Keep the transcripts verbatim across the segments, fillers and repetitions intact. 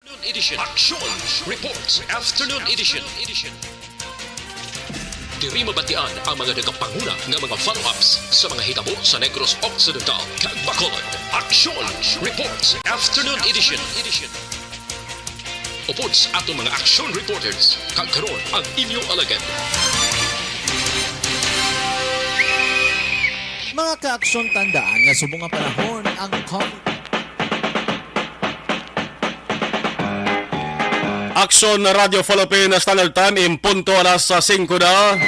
Edition. Action Reports Afternoon Edition. Diri mabatian ang mga nagapanguna nga mga follow-ups sa mga hitabo sa Negros Occidental kag Bacolod. Action Reports Afternoon Edition. Upod sa atong mga action reporters, kag karon ang inyo alagad. Mga ka-aksyon, tandaan nga subong nga panahon ang COVID. Aksyon Radio Philippines Standard Time, in punto alas singko na.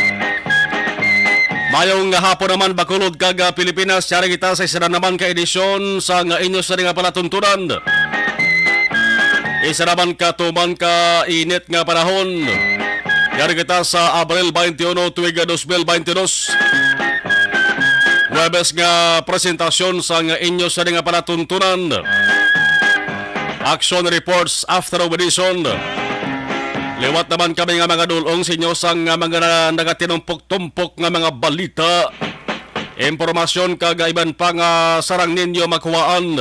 Mayong hapon naman, Bacolod kag ah, Pilipinas. Yari kita sa isa na naman ka edisyon sa nga inyo sa nga palatuntunan. Isa naman ka tuman ka init nga panahon. Yari kita sa Abril twenty-one, tuig dos mil twenty-two. Huwebes nga presentasyon sa nga inyo sa nga palatuntunan. Action Reports After Edition. Liwat naman kami nga mga dulong sa inyo sa nga mga na- nagatinumpok-tumpok nga mga balita, impormasyon kag iban pa nga sarang ninyo makuhaan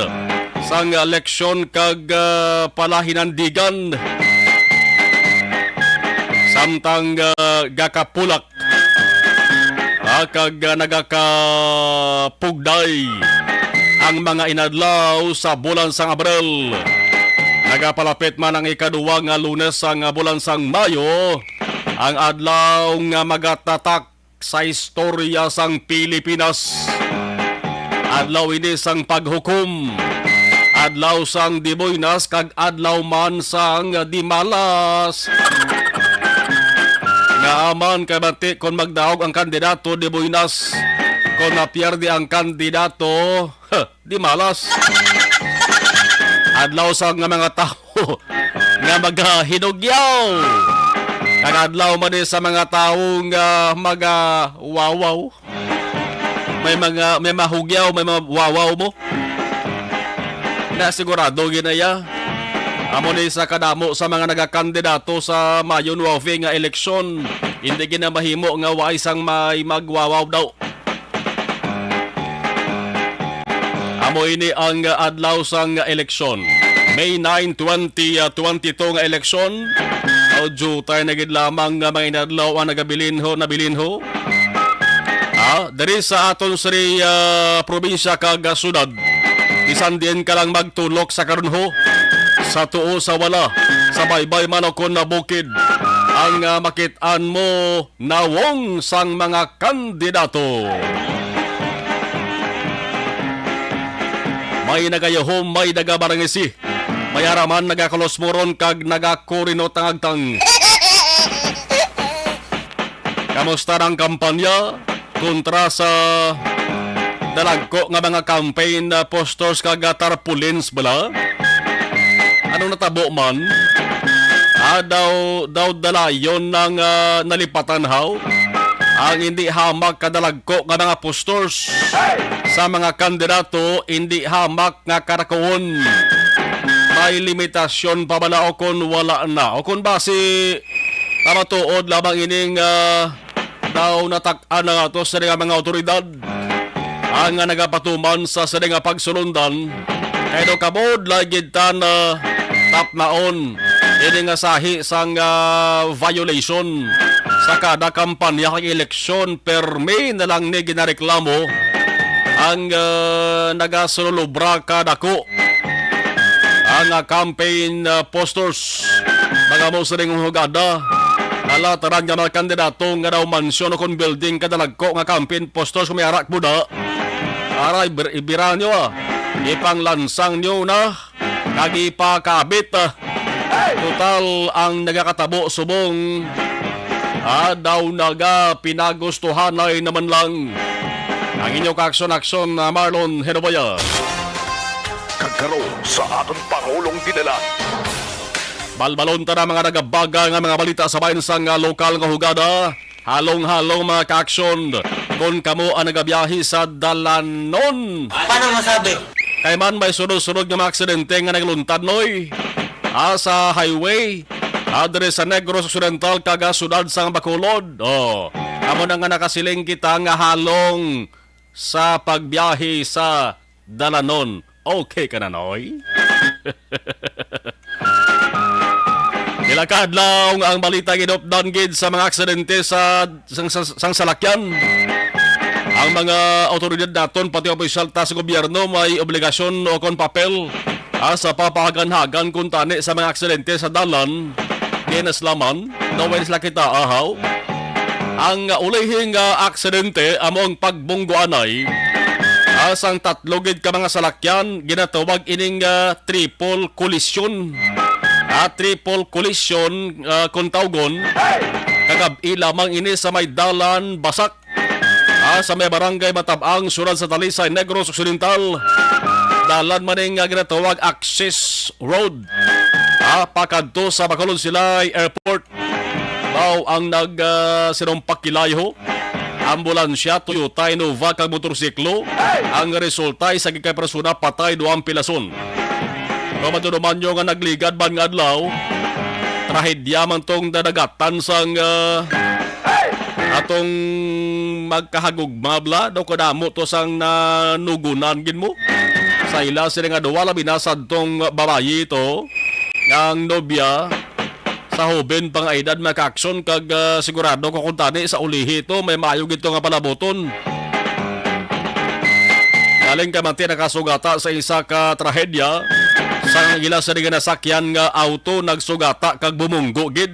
sang leksyon kag ah, palahinandigan. Samtang ah, gakapulak ah, kag ah, nagakapugday ang mga inadlaw sa bulan sang Abril. Nagapalapit man ang ikaduwa nga Lunes sang bulan sang Mayo, ang adlaw nga magatatak sa istorya sang Pilipinas. Adlaw ini sang paghukom, adlaw sang diboynas kag adlaw man sang dimalas. Nga aman kay bati kon magdaog ang kandidato diboynas, kon mapierde ang kandidato dimalas. Adlaw sang mga tawo nga magahinugyaw. Kag adlaw man ni sa mga tawo nga magawawaw. May mga may mahugyaw, may mawawaw mo. Na sigurado ginaya. Amo ni sa kadamo sa mga nagakandidato sa Mayo nuwebe nga eleksyon, hindi gina mahimo nga waay sang may magwawaw daw. Amo ini ang adlaw sang eleksyon. May nine, twenty twenty-two nga eleksyon. Aw, jutay na gid lamang nga mga inadlaw ang nagabilinho, nabilinho. Ah, diri sa aton sri ah, probinsya kag ah, syudad. Bisan diin ka lang magtulok sa karon ho, sa tuo sa wala, sa baybay man o kon na bukid, ang ah, makit-an mo nawong sang mga kandidato. May nagayuhom, may nagabarangisi, may araman nagakulusmuron kag nagakurinot ang agtang. Kamusta ang kampanya kontra sa dalagko nga mga campaign ah, posters kag ah, tarpaulins bala? Anong natabo man? Ah, daw, daw dalayon nang ah, nalipatan haw. Ang hindi hamak kadalagko nga mga posters sa mga kandidato, hindi hamak nga karakuon. May limitasyon pa bala o kon wala na? O kon basi, tama tuod lamang ining ah, daw natak-an na nga to sa mga awtoridad ang nga nagapatuman sa sini nga pagsulundan, kay daw kabod lagi ta na tapnaon ini nga sahi sang ah, violation sa kada kampanya kag eleksyon, permi na lang ni ginareklamo ang ah, nagasululubra ka dako ang ah, campaign ah, posters. Mga mo sa ning hugada, ala tanan nga mga kandidato nga daw mansyon o kon building kadalagko nga campaign posters kung may arak mo na. Aray, bir- ibira nyo ah. Ipanglansang nyo na. Kag ipakabit ah. Total ang nagakatabo subong ah, daw naga pinagustuhanay naman lang. Ang inyo kaaksyon-aksyon na Marlon Herobaya. Kag karon sa aton Pangulong Dinala. Balbalon ta na mga nagabaga nga mga balita sa bahin sang ah, lokal nga hugada. Halong-halong mga kaaksyon, kon kamo ang nagabiyahe sa dalanon. Paano masabi? Kay man may sunod-sunod nga mga aksidente nga nagluntad, noy. Ah, sa highway, ah, diri sa Negros Occidental kag ah, siyudad sang Bacolod. Oh, amo na nga nakasiling kita nga halong sa pagbiyahe sa dalanon. Okay ka na, noy? Pila ka adlaw nga ang balita ginupdan gid sa mga aksidente sa sang, sang, sang salakyan. Ang mga awtoridad naton, pati opisyal ta sa gobyerno, may obligasyon o kon papel, ah, sa papahaganhagan kuntani sa mga aksidente sa dalan. Kinaslaman, no way sila kita ahaw. Ang ulihing, ah, aksidente amo ang pagbungguanay, ah, sang tatlo gid ka mga salakyan, ginatawag ining, ah, triple collision. Ah, triple collision, ah, kung tawgon. Kagab-i lamang ini sa may dalan Basak, ah, sa may barangay Matabang, siyudad sa Talisay, Negros Occidental. Dalan man ning, ah, ginatawag Access Road, ah, pakadto sa Bacolod Silay Airport. Mao ang nag, ah, sinumpak kilay ho. Ambulansya, Toyota Innova, kag motorsiklo. Ang resulta, isa gid ka persona patay, duha ang pilason. Kung matunuman nyo nga nagligad man nga adlaw, trahedya man tong nadagatan sang, ah, atong magkahagugma bala, daw kadamo to sang nanugunan gid mo. Sa ila sila nga duha, labi na sadtong babayi to, nga ang nobya sa hoben pa nga edad, mga ka-aksyon, kag, ah, sigurado ko kung tani sa ulihi to, may maayo gid to nga palabuton. Galing ka man ti nakasugata sa isa ka trahedya, sa ila sa di nga nasakyan nga auto nagsugata kag bumunggo gid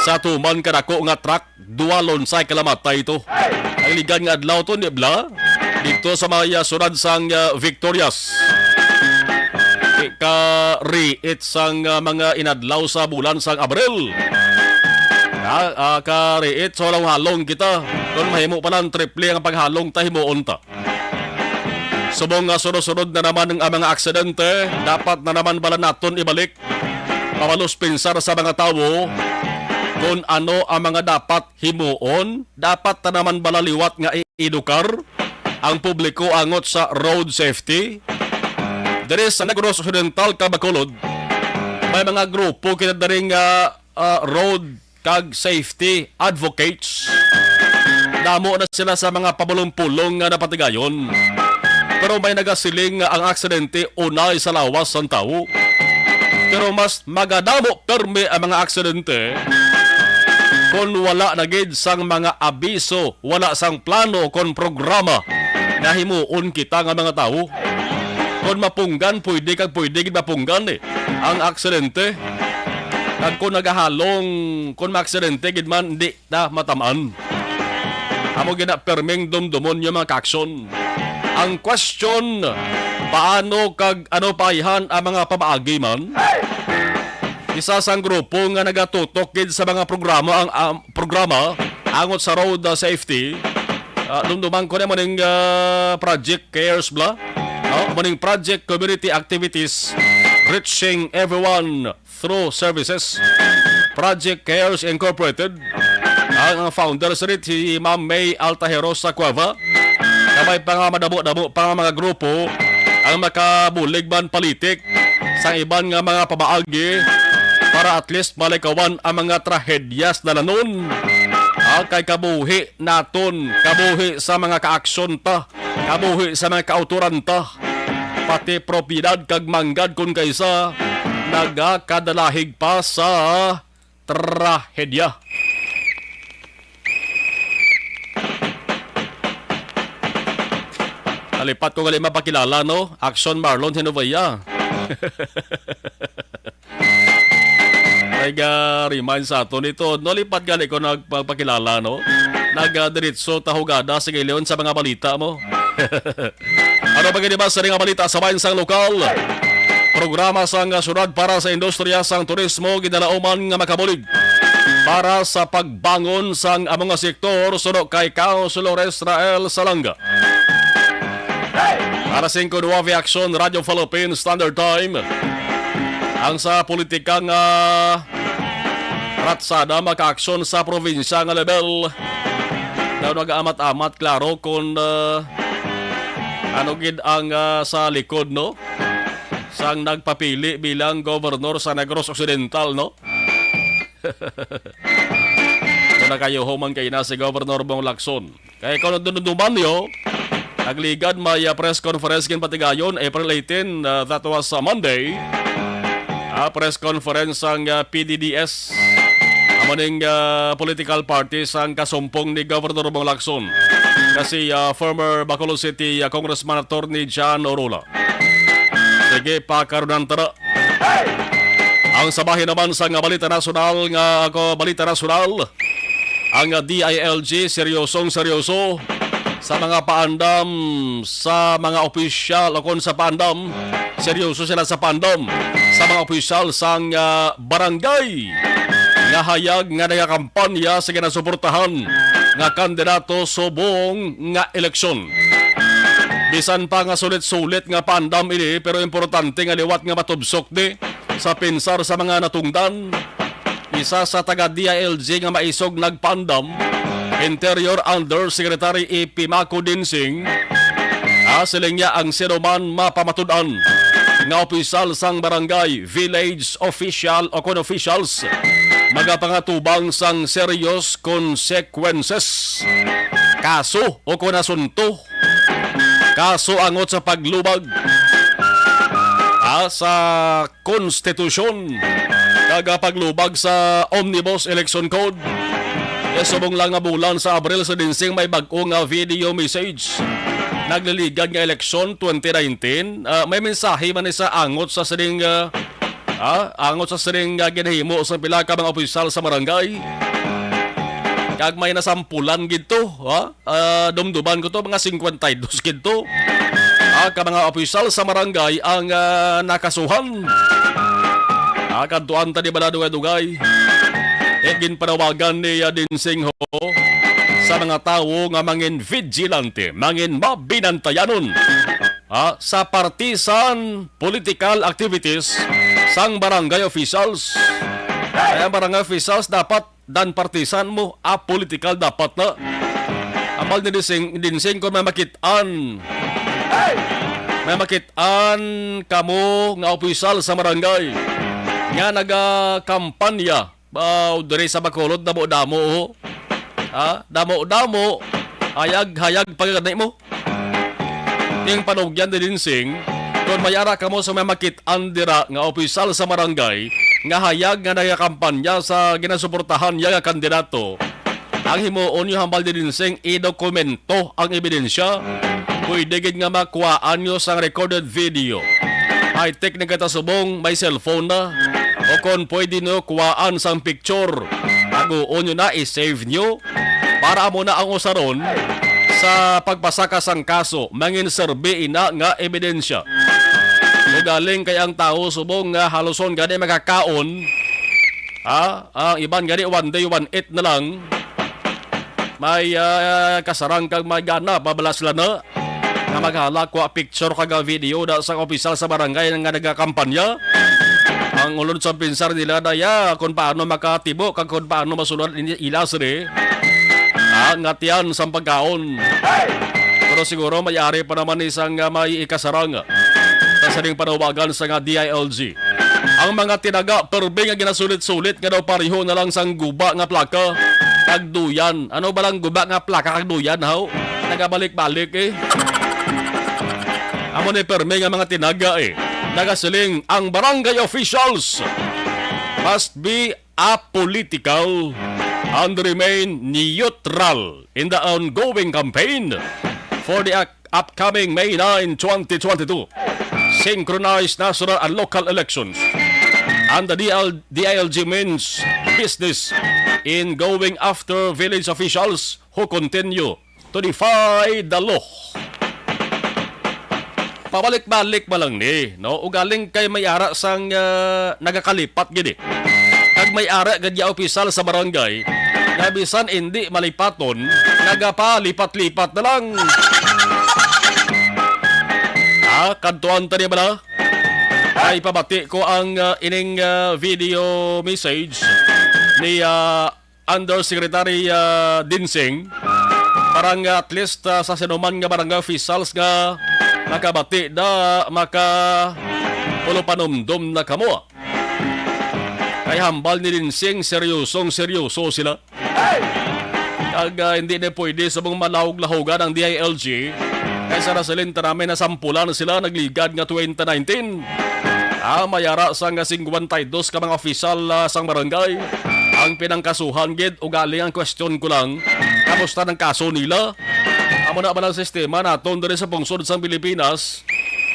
sa tuman ka dako nga truck, duha lonsay ka namatay to. Ang ligad nga adlaw to, ni bala, dito sa may, ah, siyudad sang, ah, Victorias. Kariit sang, ah, mga inadlaw sa bulan sang Abril. Ah, ah, kariit sa halong-halong kita. Kung mahimo pa lang triple ang paghalong, ta himuon ta. Subong nga sunod-sunod na naman ang, ang mga aksidente, dapat na naman bala naton ibalik? Pabalos pensar sa mga tawo kung ano ang mga dapat himuon? Dapat na naman bala liwat nga i-edukar ang publiko angot sa road safety? Diri sa Negros Occidental, kag Bacolod, may mga grupo kita diri nga, ah, road kag safety advocates. Damo na sila sa mga pabulong-pulong nga napatigayon. Pero may nagasiling nga ang aksidente unay sa lawas sang tawo. Pero mas magadamo permi ang mga aksidente kon wala na gid sang mga abiso, wala sang plano kon programa na himuon kita nga mga tawo. Kon mapunggan, pwede kag pwede gid mapunggan, eh, ang aksidente. Kag kon nagahalong, kon maaksidente gid man, di na matamaan. Amo gina perming dumdumon niyo, mga ka-aksyon. Ang question, paano kag ano paayhan ang mga pamaagi man? Isa sang grupo nga nagatutok gid sa mga programa ang, ang programa angot sa road, ah, safety. Ah, dumduman ko na mo ning, ah, Project Cares bala. No? Mo ning Project Community Activities Reaching Everyone Through Services, Project Cares Incorporated. Ang, ang founder sa rit, si Ma'am May Altaherosa Cueva. Kamay pa nga madamo-damo pa nga mga grupo ang makabulig man palitik sang iban nga mga pamaagi para at least malikawan ang mga trahedyas dalanon. Ah, kay kabuhi naton, kabuhi sa mga kaaksyon ta, kabuhi sa mga kautoran ta, pati propiedad kag manggad kon kaisa nagakadalahig pa sa trahedya. Nalipat ko gali mapakilala, no? Action Marlon Hinovaya. Nag-remind sa aton ito. No, lipat gali ko nagpapakilala, no? Nag-diritso ta hugada. Sige, Leon, sa mga balita mo. Ano pa gani ba sa mga balita sa bayan sang lokal? Programa sang syudad para sa industriya sang turismo ginalauman nga makabulig para sa pagbangon sang amo nga sektor, suno kay Councilor Israel Salanga. Para singko nuwebe Aksyon, Radyo Philippine Standard Time. Ang sa politika nga ratsada makaaksyon sa probinsya nga level. Daw nag-amat-amat, klaro, kung, ah, ano gid ang, ah, sa likod, no? Sang nagpapili bilang gobernador sa Negros Occidental, no? Kung nakayuho man kay na si Gobernador Bong Lacson. Kay kung nadumduman niyo, nagligad may, ah, press conference ginpatigayon, April eighteen, ah, that was, ah, Monday. Ah, press conference sang, ah, P D D S. Amo ning, ah, political party sang kasumpong ni Governor Bong Lacson. Kasi, ah, former Bacolod City, ah, Congressman Attorney John Orula. Sige, pakarunan ta na. Ang sa bahin naman sang balita nasyonal nga ako, balita nasyonal, ang D I L G seryosong seryoso sa mga paandam sa mga opisyal, o kon sa paandam, seryoso sila sa paandam sa mga opisyal sang, ah, barangay nga hayag nga nagakampanya sa ginasuportahan nga kandidato subong nga eleksyon. Bisan pa nga sulit-sulit nga paandam ini, pero importante nga liwat nga matubsok ni sa pinsar sa mga natungdan. Isa sa taga D I L G nga maisog nagpaandam, Interior Undersecretary Epimaco Dinsing, ah, siling niya ang sino man mapamatud-an nga opisyal sang barangay, village official o kon officials magapangatubang sang serious consequences. Kaso o kon asunto, kaso angot sa paglubag, ah, sa konstitusyon kag paglubag sa Omnibus Election Code. Subong lang nga bulan sa Abril, si Dinsing may bag-o nga video message. Nagliligad nga eleksyon twenty nineteen, ah, may mensahe man ni sa angot sa sining, ah, ah, angot sa sining, ah, ginahimo sa pila ka mga opisyal sa barangay. Kag may nasampulan gid to, ha? Ah, dumduman ko to, mga singkwenta y dos gid to. Ah, ka mga opisyal sa barangay ang, ah, nakasuhan. Ah, kadtuan ta di bala dugay-dugay. Eh, ginpanawagan ni, ah, Dinsing Ho sa mga tawo nga mangin vigilante, mangin mabinantayanon, ah, sa partisan political activities sang barangay officials. Kaya ang barangay officials dapat dan partisan mo, apolitical dapat na. Ambal ni Dinsing, Dinsing, kung may makit-an, may makit-an kamo nga opisyal sa barangay nga nagakampanya, ah, diri sa Bacolod, damo-damo, oh. Ha? Damo-damo, hayag-hayag pa gani mo. Ing panugyan ni Dinsing, kon may ara kamo sa may makit-an dira nga opisyal sa barangay nga hayag nga nagakampanya sa ginasuportahan niya nga kandidato, ang himuon niyo hambal ni Dinsing, idokumento ang ebidensya. Pwede gid nga makuhaan niyo sang recorded video. High-tech na kita subong, may cellphone na. O kon pwede niyo kuhaan sang picture, taguon niyo na, i-save niyo. Para amo na ang usaron sa pagpasaka sang kaso, mangin serbi ina nga ebidensya. Ugaling kay ang tawo subong nga haluson gani makakaon, ha? Ang iban gani one day, one eat na lang. May, ah, kasarang kag may gana, pabala sila na nga maghalak, wa picture kag video da sa opisyal sa barangay nga nagakampanya. Ang ulod sa pinsar nila daya kung paano makatibo kag kung paano masulod ini ila sini, ah, nga tiyan sang pagkaon. Pero siguro may ari pa naman isang, ah, may ikasarang sa sining panawagan sa nga D I L G. Ang mga tinaga, permi nga ginasulit-sulit nga daw pareho na lang sang guba nga plaka kag duyan. Ano ba lang guba nga plaka kag duyan, haw? Nagabalik-balik, eh. Amo ni permi nga mga tinaga, eh. Nagasiling, ang barangay officials must be apolitical and remain neutral in the ongoing campaign for the ac-, upcoming May nine, twenty twenty-two synchronized national and local elections. And the D L, D I L G means business in going after village officials who continue to defy the law. Pabalik-balik man lang ni, no? Ugaling kay may ara sang, ah, nagakalipat gid, eh. Kag may ara gid ya opisyal sa barangay nga bisan indi malipaton, nagapalipat-lipat na lang. Ah, kadtuan ta ni bala? Ay, pabati ko ang, ah, ining, ah, video message ni, ah, Undersecretary, ah, Dinsing, para nga at least, ah, sa sinuman nga barangay officials nga nakabati na maka ulo panumdom na kamo. Kay hambal ni Dinsing, seryosong seryoso sila. Kag, ah, hindi na pwede sa mga malahog-lahogan ang D I L G. Kay sa Rasalin, tanami na sampulan sila nagligad nga twenty nineteen. Ah, may ara sang singkwenta y dos ka mga opisyal, ah, sang barangay ang pinangkasuhan gid. Ugaling ang question ko lang, kamusta ang kaso nila? Amo na ba ang sistema naton diri sa pungsod sang Pilipinas?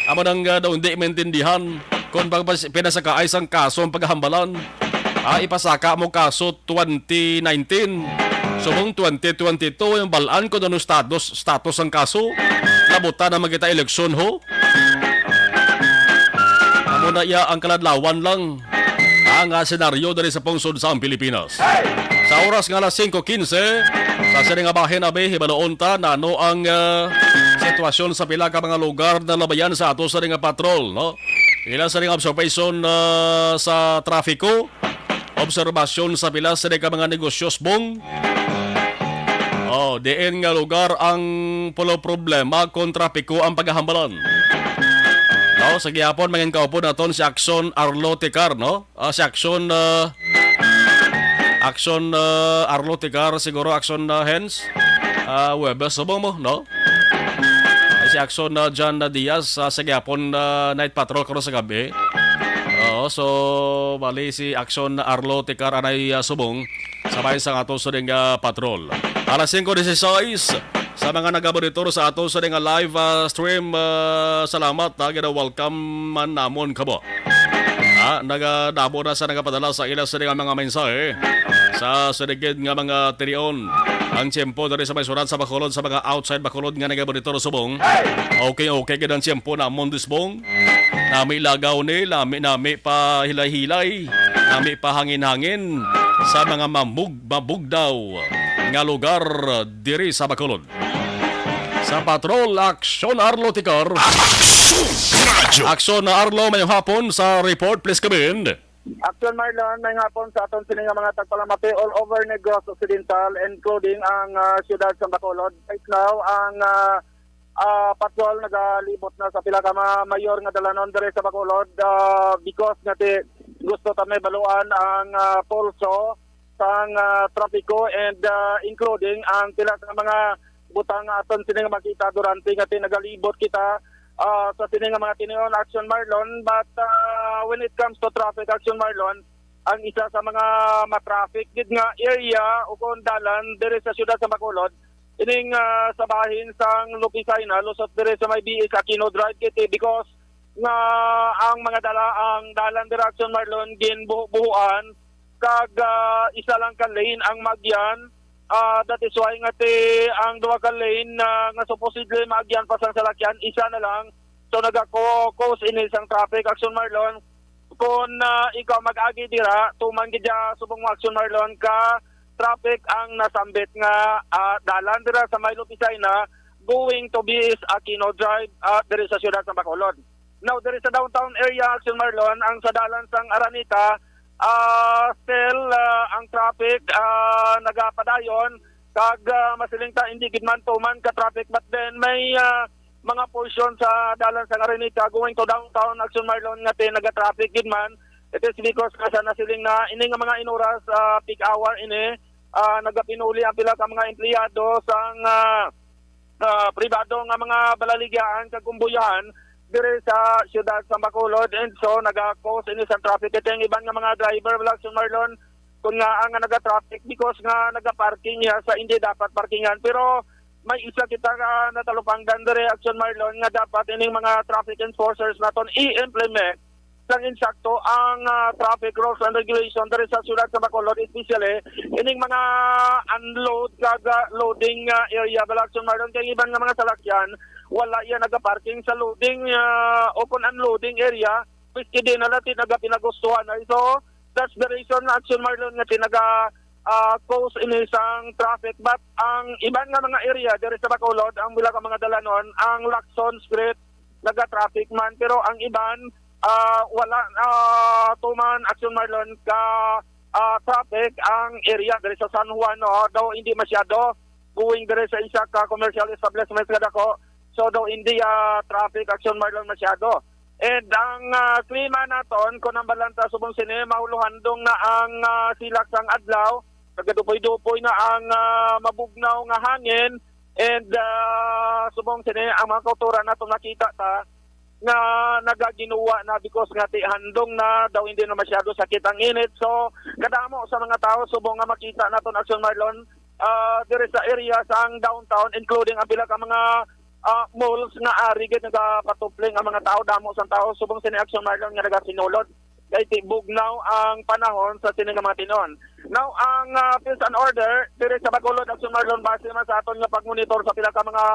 Amo nang, ah, daw hindi maintindihan kung pag-, pinasakaay sang kaso ang paghambalan. Ah, ipasaka mo kaso twenty nineteen. Subong twenty twenty-two, yung balaan ko ano status, status ang kaso. Labutan naman kita eleksyon, ho. Amo na iya ang kaladlawan lang ang, ah, senaryo diri sa pungsod sa Pilipinas. Sa oras nga alas singko quince, sa sini nga bahin, abi, hibaloon ta nano ang, ah, sitwasyon sa pila ka mga lugar na labayan sa ato sa nga patrol, no? Ila sa nga observation, ah, sa trafiko, obserbasyon sa pila sa ka mga negosyo, Bong. Oh, diin nga lugar ang pulo problema kung trapiko ang paghahambalan? No, sa gihapon, mangin kaupod naton si Action Arlo Ticar, no? Ah, si Action, ah, Action, ah, Arlo Ticar, siguro Action, ah, Hens. Ah, Webes, subong mo, no? Ay, si Action, ah, John, ah, Diaz, ah, sa gihapon, ah, night patrol karon sa gabi. Oo, so, bali si Action Arlo Ticar anay, ah, subong sabay sa ato sa ding, ah, patrol. Alas singko dieciséis, sa mga nagamonitor sa ato sa ding, ah, live, ah, stream, ah, salamat, ah, gina-welcome man namon kamo. Ah, nagadamo na sa nagapadala sa ila sa ding, ah, mga mensahe sa siligid nga mga tinion. Ang tiyempo diri sa may surat sa Bacolod, sa mga outside Bacolod nga nagamonitor subong. Okay, okay gid ang tiyempo namon, Disbong. Nami lagaw ni, lami, nami pa hilay-hilay, nami pa hangin-hangin sa mga mamug-, mabugdaw nga lugar diri sa Bacolod. Sa Patrol, Aksyon Arlo Tikar. Aksyon Radyo. Aksyon na Arlo, mayong hapon sa report, please come in. Aksyon Marlon, may hapon sa aton sini nga mga tagpalamati all over Negros Occidental, including ang, ah, siyudad sa Bacolod. Right now, ang, ah, ah, patrol nagalibot na sa pila ka mga mayor nga dalanon diri sa Bacolod, ah, because nga ti gusto ta may baluan ang, ah, pulso sang, ah, trapiko and, ah, including ang pila ka mga butang nga aton sini nga makita durante nga ti nagalibot kita, ah, sa sini nga mga tinion, Aksyon Marlon. But, ah, when it comes to traffic, Aksyon Marlon, ang isa sa mga ma-traffic gid nga area o kon dalan diri sa siyudad sa Bacolod, ining, ah, sa bahin sang Lupisay na lusot diri sa may B S Aquino Drive, kay ti because nga ang mga dala, ang dalan diri, Aksyon Marlon, ginbuho-buhoan kag, ah, isa lang ka lane ang maagyan. Ah, that is why nga ti ang duha ka lane na nga supposedly maagyan pa sang salakyan, isa na lang. So, nagako-cause ini sang traffic, Aksyon Marlon. Kung, ah, ikaw mag-agi dira, tuman gid dya subong mo, Aksyon Marlon, ka traffic ang nasambit nga, ah, dalan dira sa may Lupisay na going to B S Aquino Drive, ah, diri sa siyudad sa Bacolod. Now, diri sa downtown area, Aksyon Marlon, ang sa dalan sang Araneta, ah, still, ah, ang traffic, ah, nagapadayon, kag, ah, masiling ta, hindi gid man tuman ka traffic, but then may, ah, mga portion sa dalan sang Araneta going to downtown, Aksyon Marlon, nga ti naga-traffic gid man. It is because nga sa nasiling na ini nga mga inuras, ah, peak hour ini, ah, nagapinuli ang pila ka mga empleyado sang, ah, ah, pribado nga mga balaligyaan kag kumbuyahan diri sa siyudad sa Bacolod, and so naga-cause ini sa traffic. Ito ang iban nga mga driver, wala, Aksyon Marlon, kung nga ang naga-traffic because nga naga-parking niya sa hindi dapat parkingan. Pero may isa kita nga natalupangdan diri, Aksyon Marlon, nga dapat ining mga traffic enforcers naton i-implement sang insakto ang, ah, traffic rules and regulation diri sa siyudad sa Bacolod, especially ining mga unload kag, ah, loading, ah, area, bala, Aksyon Marlon, kay iban nga mga salakyan wala iya nagaparking sa loading, ah, o kon unloading area, miski di na lang ti nagapinagustuhan na. So, that's the reason, Aksyon Marlon, nga ti naga, ah, cause ini sang traffic. But ang iban nga mga area diri sa Bacolod, ang pila ka mga dalanon, ang Lacson Street, naga-traffic man, pero ang iban, ah, wala, ah, tuman, Aksyon Marlon, ka, ah, traffic ang area diri sa San Juan, no? Daw hindi masyado going diri sa isa ka commercial establishment nga dako. So, daw hindi, ah, traffic, Aksyon Marlon, masyado. And ang, ah, klima naton, kung ang balanta subong sini, mahuluhandong na ang, ah, silak sang adlaw, nagadupoy-dupoy na ang, ah, mabugnaw nga hangin, and, ah, subong sini, ang mga kauturan naton nakita ta, nga nagaginuwa na because nga ti handong na daw, hindi na masyado sakit ang init. So, kadamo sa mga tao subong nga makita naton, Action Marlon, ah, diri sa area sang downtown, including ang pila ka mga, ah, malls nga ari gid nagapatupling ang mga tao, damo sang tao subong sini, Action Marlon, nga nagasinulod kay ti bugnaw ang panahon sa sini nga mga tinuon. Now, ang, ah, peace and order diri sa Bacolod, Action Marlon, base man sa aton nga pagmonitor sa pila ka mga,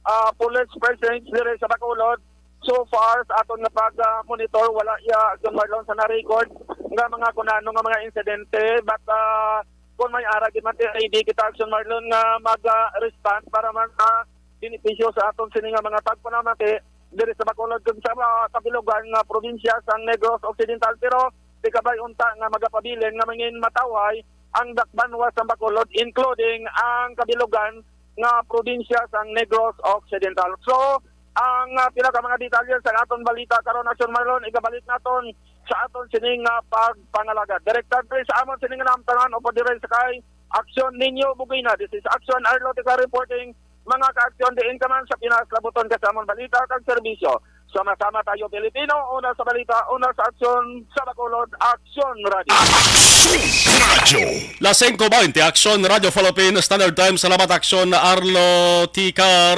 ah, police precincts diri sa Bacolod, so far sa aton nga pag, ah, monitor, wala ya, Action Marlon, sa na-record nga mga kunano nga mga insidente, but, ah, kung may ara gid man, ti ready kita, Action Marlon, nga mag, ah, respond para man sa benepisyo sa aton sini nga mga tagpanamati diri sa Bacolod kag sa mga kabilugan nga probinsya sang Negros Occidental. Pero di kabay unta nga magapabilin nga mangin matawhay ang dakbanwa sang Bacolod, including ang kabilugan nga probinsya sang Negros Occidental. So, ang, ah, pila ka mga detalye sa aton balita karon, Action Marlon, igabalik naton sa aton sining, ah, pagpangalagad. Direkta diri sa amon sining namtangan upod diri sa kay Action Ninyo Bugina. This is Action Arlo Tica reporting. Mga ka-aksyon, diin ka man sa Pinas, labuton ka sa amon balita kag serbisyo. Sama-sama tayo, Pilipino. Una sa balita, una sa aksyon, sa Bacolod, Aksyon Radio. Aksyon Radio. Las singko baynte, Aksyon Radio Philippines Standard Time. Salamat, Aksyon Arlo Ticar.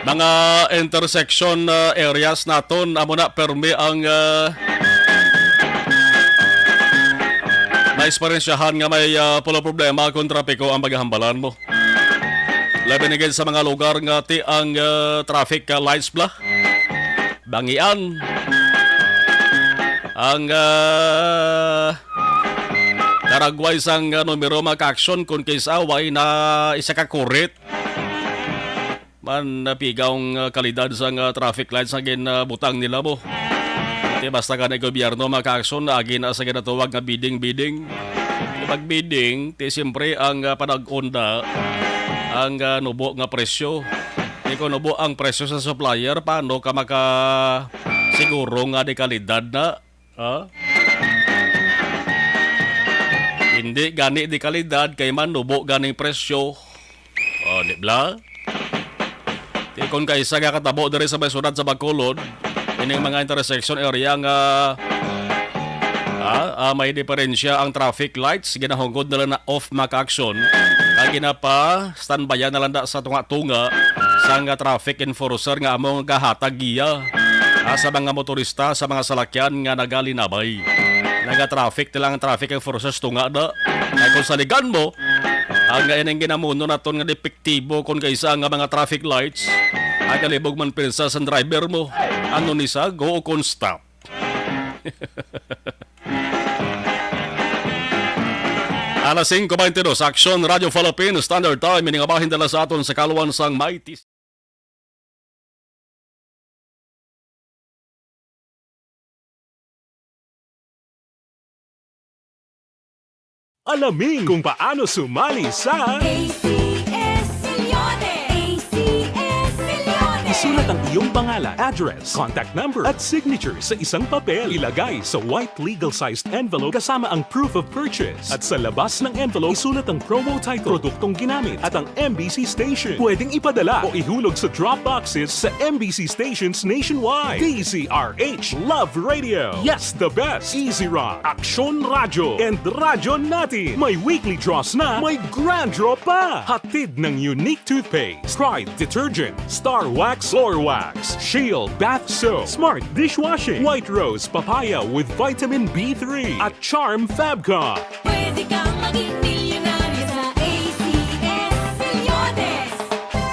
Mga intersection, uh, areas naton, amo na, permi ang, uh, naisperyensyahan nga may, uh, pulo problema kung trapiko ang paghambalan mo. Labi na gid sa mga lugar nga ti ang, uh, traffic, uh, lights bla. Bangian. Ang, uh, daragway sang, uh, numero, mga ka-aksyon, kung kaysa way na isa ka kurit. Man, napigaw ang, ah, kalidad sang, ah, traffic lights nga ginabutang nila mo. Ti basta ka na gobyerno, mga ka-aksyon, agi na sa ginatawag nga bidding-bidding. Ti pag-bidding, ti siyempre ang, ah, panag-onda, ang, ah, nubo nga presyo. Ti kung nubo ang presyo sa supplier, paano ka maka siguro nga di kalidad na? Ha? Hindi gani di kalidad kay manubo ganing presyo. O, di bla? Ti kon kaisa nga katabo diri sa may syudad sa Bacolod, ining mga intersection area nga, ah, ah, may diferensya ang traffic lights, ginahugod nila na off, mga ka-aksyon, kag ginapa-standbyan na lang da sa tunga-tunga sang traffic enforcer nga amo nga gahatag giya, ah, sa mga motorista, sa mga salakyan nga nagalinabay. Naga-traffic nila ang traffic enforcers tunga da. Kay kung saligan mo, ang ining ginamuno naton nga epektibo kon kaisa nga mga traffic lights, ay kalibog man pinsa sang driver mo. Ano ni sa go o kon stop? Alas singko baynte dos, Aksyon Radio Philippines Standard Time, ini nga bahin dala sa aton sa kaluan sang may tis- Alamin kung paano sumali sa A C S Milyones. A C S Milyones. Isulat ang iyong pangalan, address, contact number, at signature sa isang papel. Ilagay sa white legal-sized envelope kasama ang proof of purchase. At sa labas ng envelope, isulat ang promo title, produktong ginamit, at ang M B C station. Pwedeng ipadala o ihulog sa drop boxes sa M B C stations nationwide. D Z R H Love Radio. Yes, the best. Easy Rock, Aksyon Radyo, and Radyo Natin. May weekly draws na, may grand draw pa. Hatid ng Unique Toothpaste, Pride Detergent, Star Wax Floor Wax, Shield Bath Soap, Smart Dishwashing, White Rose Papaya with Vitamin B three, at Charm Fabcon. Pwede kang maging milyonaryo sa A C S Milyones.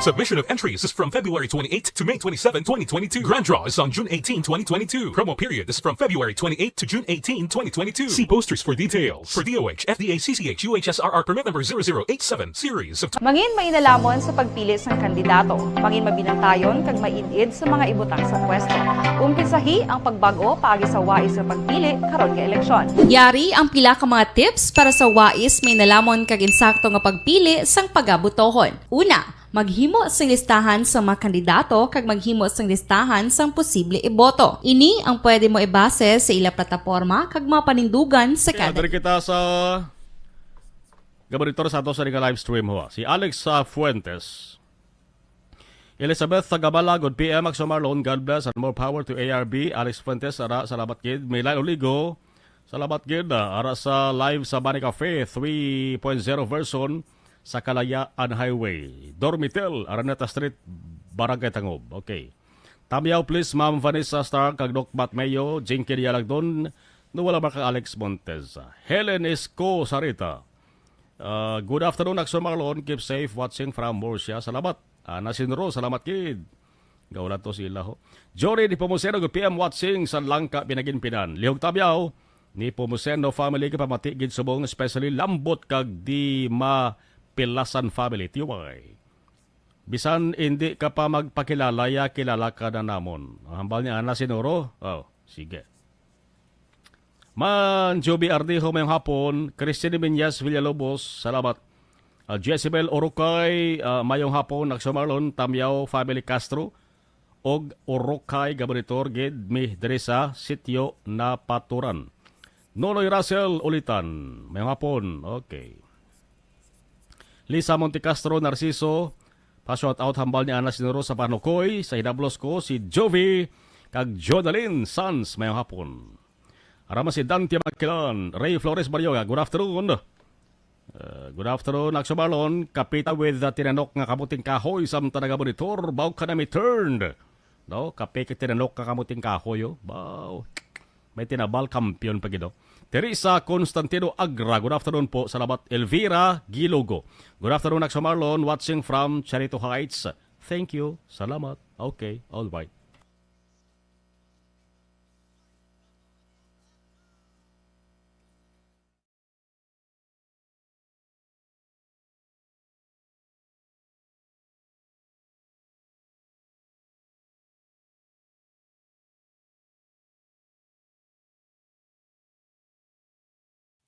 Submission of entries is from February twenty-eighth to May twenty-seven, twenty twenty-two. Grand draw is on June eighteen, twenty twenty-two. Promo period is from February twenty-eighth to June eighteen, twenty twenty-two. See posters for details. For D O H, F D A, C C H, U H S R R permit number zero zero eight seven, series of Mangin mainalamon sa pagpili sang kandidato. Mangin mabinantayon kag maid-id sa mga ibutang sa pwesto. Umpisahi ang pagbag-o paagi sa wais nga pagpili karon nga eleksyon. Yari ang pila ka mga tips para sa wais mainalamon kag insakto nga pagpili sang pagabotohon. Una, maghimo sing listahan sa mga kandidato kag maghimo sing listahan sang posible iboto. Ini ang pwede mo ibase sa ila plataporma kag mga panindugan sa Kaya kada diri kita sa gabaritor sa ato sa live stream, ho. Si Alex, ah, Fuentes. Elizabeth Tagabala, good P M, Axel Marlon, God bless and more power to A R B. Alex Fuentes, ara, salamat gid. Milan Oligo, salamat gid. Ah, ara sa live sa Bani Cafe, three point zero version sa Kalayaan Highway. Dormitel, Araneta Street, Barangay Tangob. Okay. Tamyaw, please, Ma'am Vanessa Stark, kag Doc Matt Mayo, Jinky Dialagdon, Noel Abarca, Alex Montez. Helen Esco Sarita. Uh, good afternoon, Axel Marlon. Keep safe, watching from Murcia. Salamat. Ana Sinro, salamat gid. Gaulat to sila, ho. Jory Nepomuceno, good P M, watching sa Langka, Binaginpinan. Lihog Tabyaw, Nepomuceno family, kapamati gid subong, especially Lambot kag Di Mapilasan family. T Y. Bisan indi ka pa magpakilala, ya kilala ka na namon. Ang hambal ni Ana Sinuro? Oh, sige. Man, Joby Ardijo, mayong hapon. Christine Menyas Villalobos, salamat. Ah, Jezebel Orocay, ah, mayong hapon. Axel Marlon, Tamyaw family Castro, og Orocay, gabonitor gid mi diri sa Sitio Napaturan. Nonoy Russell Ulitan, mayong hapon. Okay. Lisa Montecastro Narciso, pa-shout out, hambal ni Ana Sinuro sa Panukoy, sa hinablos ko, si Jovi kag Jodalyn Sanz, mayong hapon. Ara man si Dante Makilan, Ray Flores Barrioga, good afternoon. Uh, good afternoon, Axel Marlon. Kapita with the tinanok nga kamuting kahoy, samtang nagamonitor, baw ka na mi turned. No? Kape kay tinanok nga kamuting kahoy, oh. Baw. May tinabal, kampiyon pa gid, oh. Teresa Constantino Agra, good afternoon po. Salamat. Elvira Gilogo, good afternoon, Axel Marlon, watching from Charito Heights. Thank you. Salamat. Okay, all right.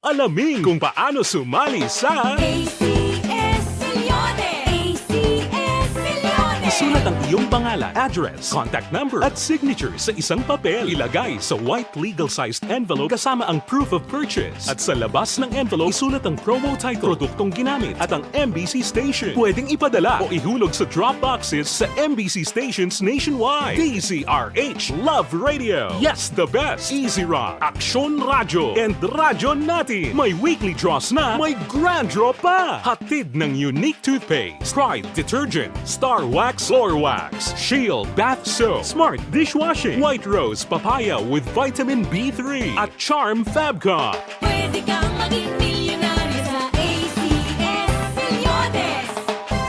Alamin kung paano sumali sa A C S Milyones! A C S Milyones! Isulat ang iyong pangalan, address, contact number, at signature sa isang papel. Ilagay sa white legal-sized envelope kasama ang proof of purchase. At sa labas ng envelope, isulat ang promo title, produktong ginamit, at ang M B C station. Pwedeng ipadala o ihulog sa drop boxes sa M B C stations nationwide. D Z R H, Love Radio. Yes, the best. Easy Rock, Aksyon Radyo, and Radyo Natin. May weekly draws na, may grand draw pa. Hatid ng Unique Toothpaste, Pride Detergent, Star Wax Floor Wax, Shield Bath Soap, Smart Dishwashing, White Rose Papaya with Vitamin B three, at Charm Fabcon. Pwede kang maging milyonaryo sa A C S Milyones.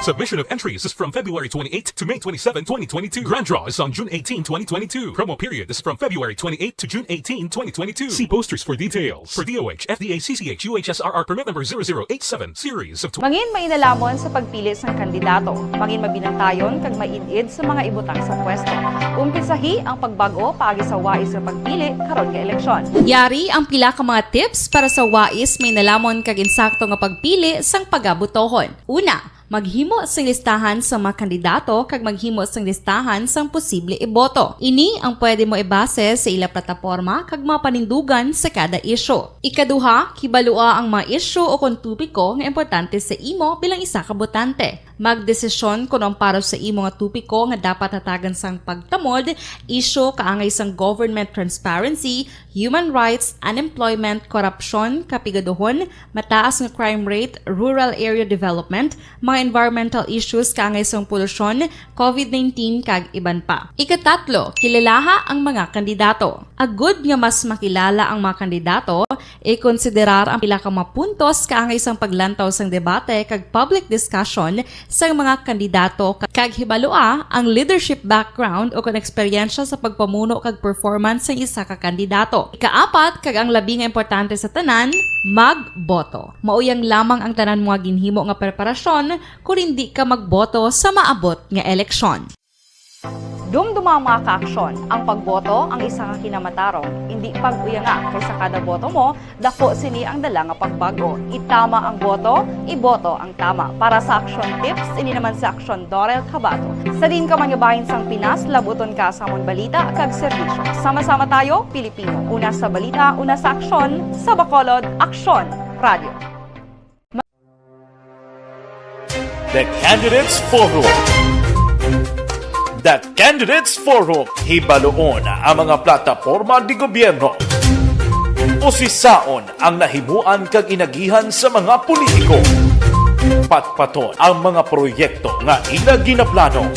Submission of entries is from February twenty-eighth to May twenty-seven, twenty twenty-two. Grand draw is on June eighteen, twenty twenty-two. Promo period is from February twenty-eighth to June eighteen, twenty twenty-two. See posters for details. For D O H, F D A, C C H, U H S R R permit number zero zero eight seven, series of tw- Mangin mainalhamon sa pagpili sang kandidato. Mangin mabinantayon kag maid-id sa mga ibutang sa pwesto. Umpisahi ang pagbag-o paagi sa wais nga pagpili karon nga eleksyon. Yari ang pila ka mga tips para sa wais, mainalhamon kag insakto nga pagpili sang pagabotohon. Una, maghimo sing listahan sa mga kandidato kag maghimo sing listahan sang posible iboto. Ini ang pwede mo ibase sa ila plataporma kag mga panindugan sa kada isyu. Ikaduha, kibalua ang mga isyu o kon topiko nga importante sa imo bilang isa ka botante. Magdesisyon kon ang para sa imo nga topiko nga dapat hatagan sang pagtamod, isyu kaangay sang government transparency, human rights, unemployment, korupsyon, kapigaduhon, mataas nga crime rate, rural area development, mga environmental issues kaangay sang polusyon, covid nineteen, kag iban pa. Ikatatlo, kilalaha ang mga kandidato. Agud nga mas makilala ang mga kandidato, ikonsiderar ang pila ka mga puntos kaangay sang paglantaw sang debate kag public discussion sang mga kandidato, ka-, kag hibalua ang leadership background o kon eksperyensya sa pagpamuno kag performance sang isa ka kandidato. Ikaapat, kag ang labi nga importante sa tanan, magboto. Mao yang lamang ang tanan mo nga ginhimo nga preparasyon kon indi ka magboto sa maabot nga eleksyon. Dumduma, mga kaaksyon, ang pagboto ang isa ka kinamatarong. Indi pag-uyanga, kay sa kada boto mo, dako sini ang dala nga pagbag-o. Itama ang boto, iboto ang tama. Para sa Aksyon Tips, ini naman si Aksyon Dorel Cabato. Sa diin ka man nga bahin sang Pinas, labuton ka sa amon balita kag serbisyo. Sama-sama tayo, Pilipino. Una sa balita, una sa aksyon, sa Bacolod, Aksyon Radio. The Candidates Forum. The Candidates Forum, hibaloon ang mga plataporma di gobyerno. Usisaon ang nahimuan kag inagihan sa mga politiko. Patpaton ang mga proyekto nga ila ginaplano.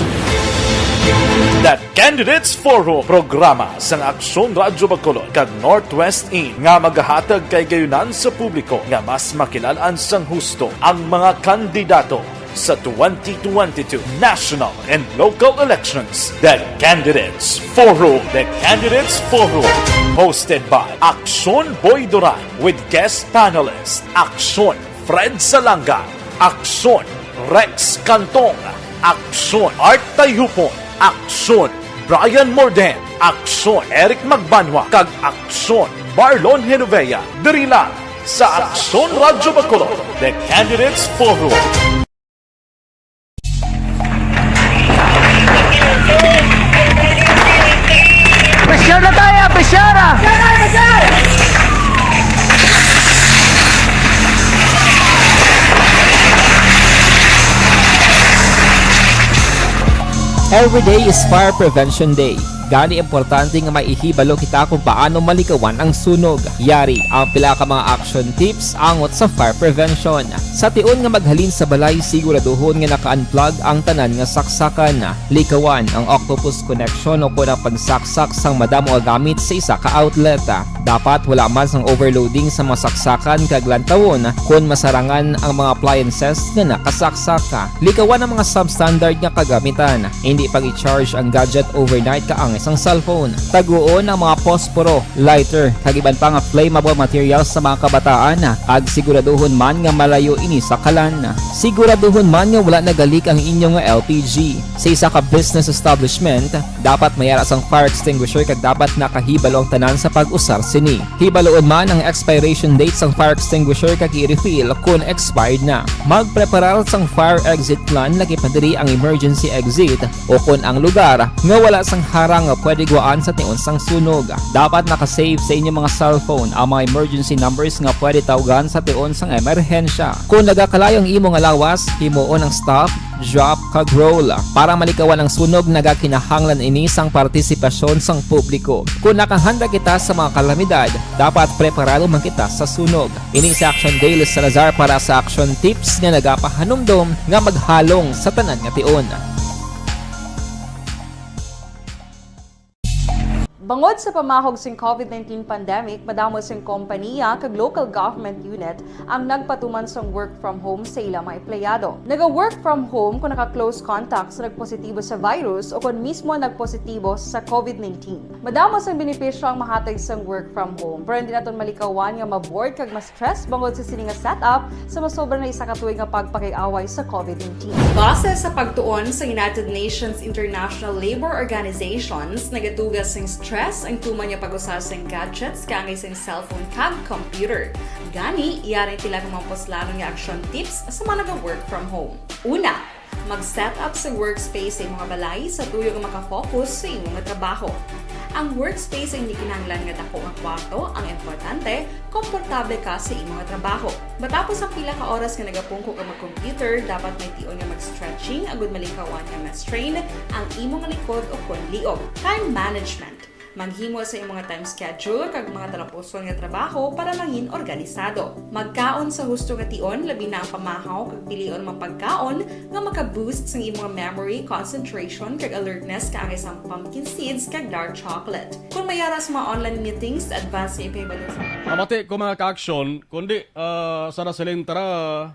The Candidates Forum, programa sang Aksyon Radyo Bacolod kag Northwest In nga magahatag kay gayunan sa publiko nga mas makilalan sang husto ang mga kandidato sa twenty twenty-two national and local elections. The Candidates Forum. The Candidates Forum. Hosted by Aksyon Boy Duran with guest panelist Aksyon Fred Salanga, Aksyon Rex Cantong, Aksyon Art Tayhupon, Aksyon Brian Morden, Aksyon Eric Magbanwa, kag Aksyon Marlon Genovea. Diri lang sa Aksyon Radyo Bacolod, The Candidates Forum. Pressure na tayo! Pressure na! Every day is Fire Prevention Day. Gani, importante nga maihibalo kita kung paano malikawan ang sunog. Yari ang pila ka mga action tips angot sa fire prevention. Sa tion nga maghalin sa balay, siguraduhon nga naka-unplug ang tanan nga saksakan. Likawan ang octopus connection o kon ang pagsaksak sang madamo nga gamit sa isa ka outlet. Dapat wala man sang overloading sa mga saksakan kag lantawon kon masarangan ang mga appliances nga nakasaksak. Likawan ang mga substandard nga kagamitan. Indi pag-i-charge ang gadget overnight kaangay sang cellphone. Taguon ang mga posporo, lighter, kag iban pa nga flammable materials sa mga kabataan, kag siguraduhon man nga malayo ini sa kalan. Siguraduhon man nga wala nagalik ang inyo nga L P G. Sa isa ka business establishment, dapat may ara sang fire extinguisher kag dapat nakahibalo ang tanan sa pag-usar sini. Hibaloon man ang expiration date sang fire extinguisher kag i-refill kon expired na. Magpreparar sang fire exit plan, lakip na diri ang emergency exit o kon ang lugar nga wala sang harang nga pwede guwaan sa tion sang sunog. Dapat naka-save sa inyo mga cellphone ang mga emergency numbers nga pwede tawgan sa tion sang emerhensya. Kon nagakalayo ang imo nga lawas, himuon ang stop, drop, kag roll. Para malikawan ang sunog, nagakinahanglan ini sang partisipasyon sang publiko. Kon nakahanda kita sa mga kalamidad, dapat preparado man kita sa sunog. Ini si Action Dale Salazar para sa Action Tips nga nagapahanumdom nga maghalong sa tanan nga tion. Bangod sa pamahog sing COVID nineteen pandemic, madamo sing kompaniya kag local government unit ang nagpatuman sang work from home sa ila mga empleyado. Naga-work from home kon naka-close contact sa nagpositibo sa virus o kon mismo nagpositibo sa COVID nineteen. Madamo sang benepisyo ang mahatag sang work from home, pero hindi naton malikawan nga ma-bored kag ma-stress bangod sa sini nga setup sa masobra na isa ka tuig nga pagpakig-away sa COVID nineteen. Base sa pagtuon sa United Nations International Labour Organizations, nagatuga sing stress ang tuman nga pag-usa sing gadgets kaangay sing cellphone kag computer. Gani, yari ang pila ka mga puslanon nga action tips sa mga naga-work from home. Una, mag-set up sa workspace sa imo nga balay sa tuyo nga makafocus sa imo nga trabaho. Ang workspace ay hindi kinahanglan nga dako nga kwarto, ang importante, komportable ka sa imo nga trabaho. Matapos ang pila ka oras nga nagapungko ka mag-computer, dapat may tion nga mag-stretching agud malikawan nga ma-strain ang imo nga likod o kon liog. Time management. Maghimo sa imo nga time schedule kag mga talapuson nga trabaho para mangin organisado. Magkaon sa husto nga tion, labi na ang pamahaw kag pilion mga pagkaon nga maka-boost sang imo nga memory, concentration, kag alertness kaangay sang pumpkin seeds kag dark chocolate. Kung may ara sa mga online meetings, advance nga ipahibalo sa Mabati ko, mga ka-action, kundi, ah, sa nasiling tara,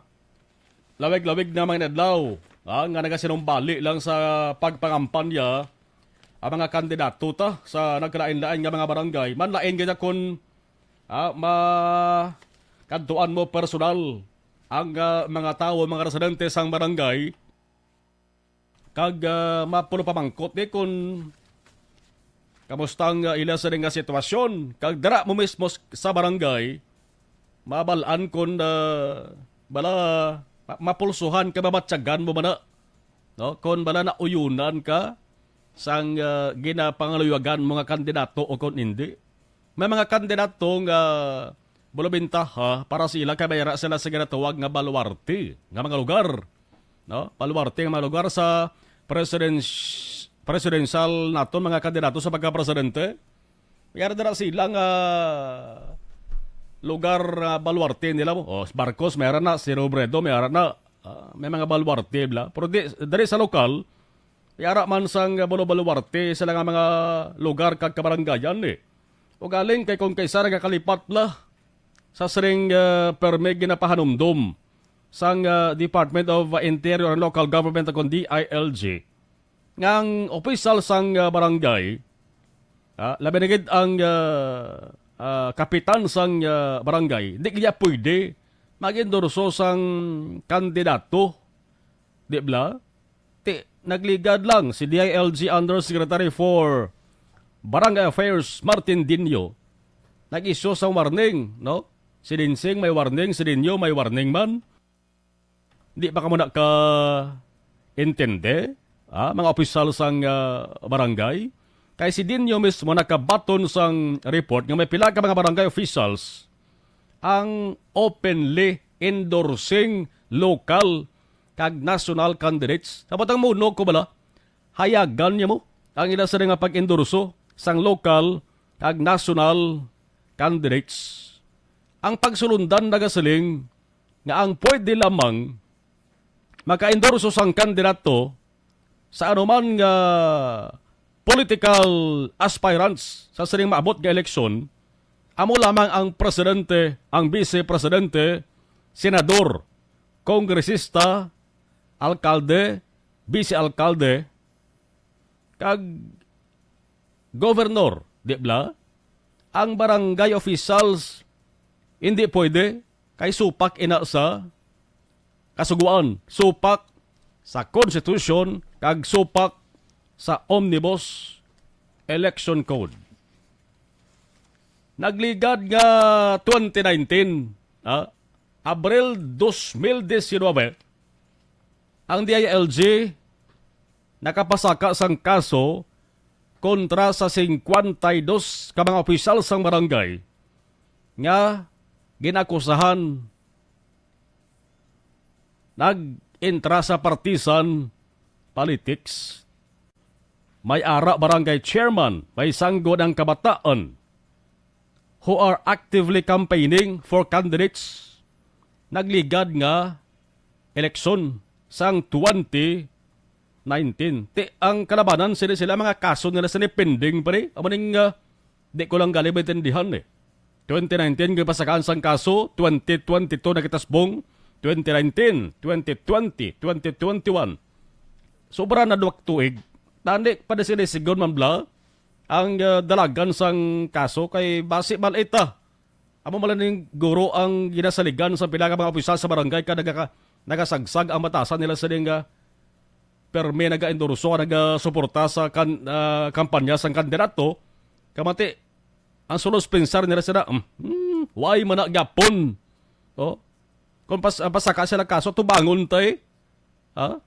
lawig-lawig na mga adlaw, ah, nga nagasinumbali lang sa pagpangampanya ang mga kandidato ta sa nagkalain-lain nga mga barangay. Manlain gid kun, ah, ma-, kadtuan mo personal ang, ah, mga tawo, mga residente sang barangay, kag, ah, mapulo pamangkot ni kun kamusta ang, ah, ila sini nga sitwasyon, kag dira mo mismo s-, sa barangay, mabal-an kon, ah, bala ma-, mapulsuhan ka, mabatyagan mo man na, no? Kon bala nauyunan ka sang, ah, ginapangaluyagan mo nga kandidato o kon indi. May mga kandidato nga bulabintaha para sa ila kay may ara sila sa ginatawag nga baluarte nga mga lugar, no? Baluarte nga mga lugar sa presidens-, presidential naton mga kandidato sa pagka-presidente. May ara dira sila nga lugar, ah, baluarte nila mo. Oh, si Marcos, may ara na. Si Robredo, may ara na. Ah, may mga baluarte, bla. Pero di, diri sa lokal, may ara man sang balu-, baluarte sila nga mga lugar kag kabarangayan, eh. O galing kay kung kay sara nga kalipat, bla, sa siring, ah, permi ginapahanumdom sang, ah, Department of Interior and Local Government, kundi D I L G, nga ang opisyal sang, ah, barangay, ah, labi na gid ang, ah, ah, kapitan sang, ah, barangay, di niya pwede mag-endorso sang kandidato, di bla? Ti, nagligad lang si D I L G Undersecretary for Barangay Affairs, Martin Dinho. Nag-issue sa warning, no? Si Dinsing may warning, si Dinho may warning man. Di pa kamo na ka intindi, ah, mga opisyal sang, ah, barangay? Kay si Dinho mismo nakabaton sang report nga may pila ka mga barangay officials ang openly endorsing local kag national candidates. Sa batang muno ko bala, hayagan niya mo ang ila sila nga pag-endorso sang local kag national candidates. Ang pagsulundan nagasiling nga ang pwede lamang maka-endorso sang kandidato sa anuman nga political aspirants sa sining maabot nga eleksyon, amo lamang ang presidente, ang vice presidente, senador, kongresista, alkalde, vice alkalde, kag governor, di bla? Ang barangay officials, hindi pwede, kay supak ina sa kasugoan, supak sa constitution, kag supak sa Omnibus Election Code. Nagligad nga twenty nineteen, ah, Abril dos mil diecinuebe, ang D I L G nakapasaka sang kaso kontra sa singkwenta y dos ka mga opisyal sang barangay nga ginakusahan nag-entra sa partisan politics. May ara barangay chairman, may sanggol ang kabataan who are actively campaigning for candidates. Nagligad nga eleksyon sang twenty nineteen. Ti, ang kalabanan sila, sila mga kaso nila sila pending pa rin. Amo ning, ah, di ko lang gali maintindihan eh. Twenty nineteen, gipasakaan sang kaso, twenty twenty-two nakitasbong, twenty nineteen, twenty twenty, twenty twenty-one. Sobra na duwag tuig. Tani pa na sila sigon man bla ang, ah, dalagan sang kaso kay basi man ita. Amo man lang guro ang ginasaligan sa pila ka mga opisyal sa barangay ka nagaka-, nagasagsag ang batasan nila sila nga permi naga-endorso, nagasuporta sa kan-, ah, kampanya sang kandidato. Kamati, ang sulos pensar nila sila, "Hmm, hmm, why man na gyapon?" Oh? Kung pas-, ah, pasaka sila kaso, tubangon tay. Ha?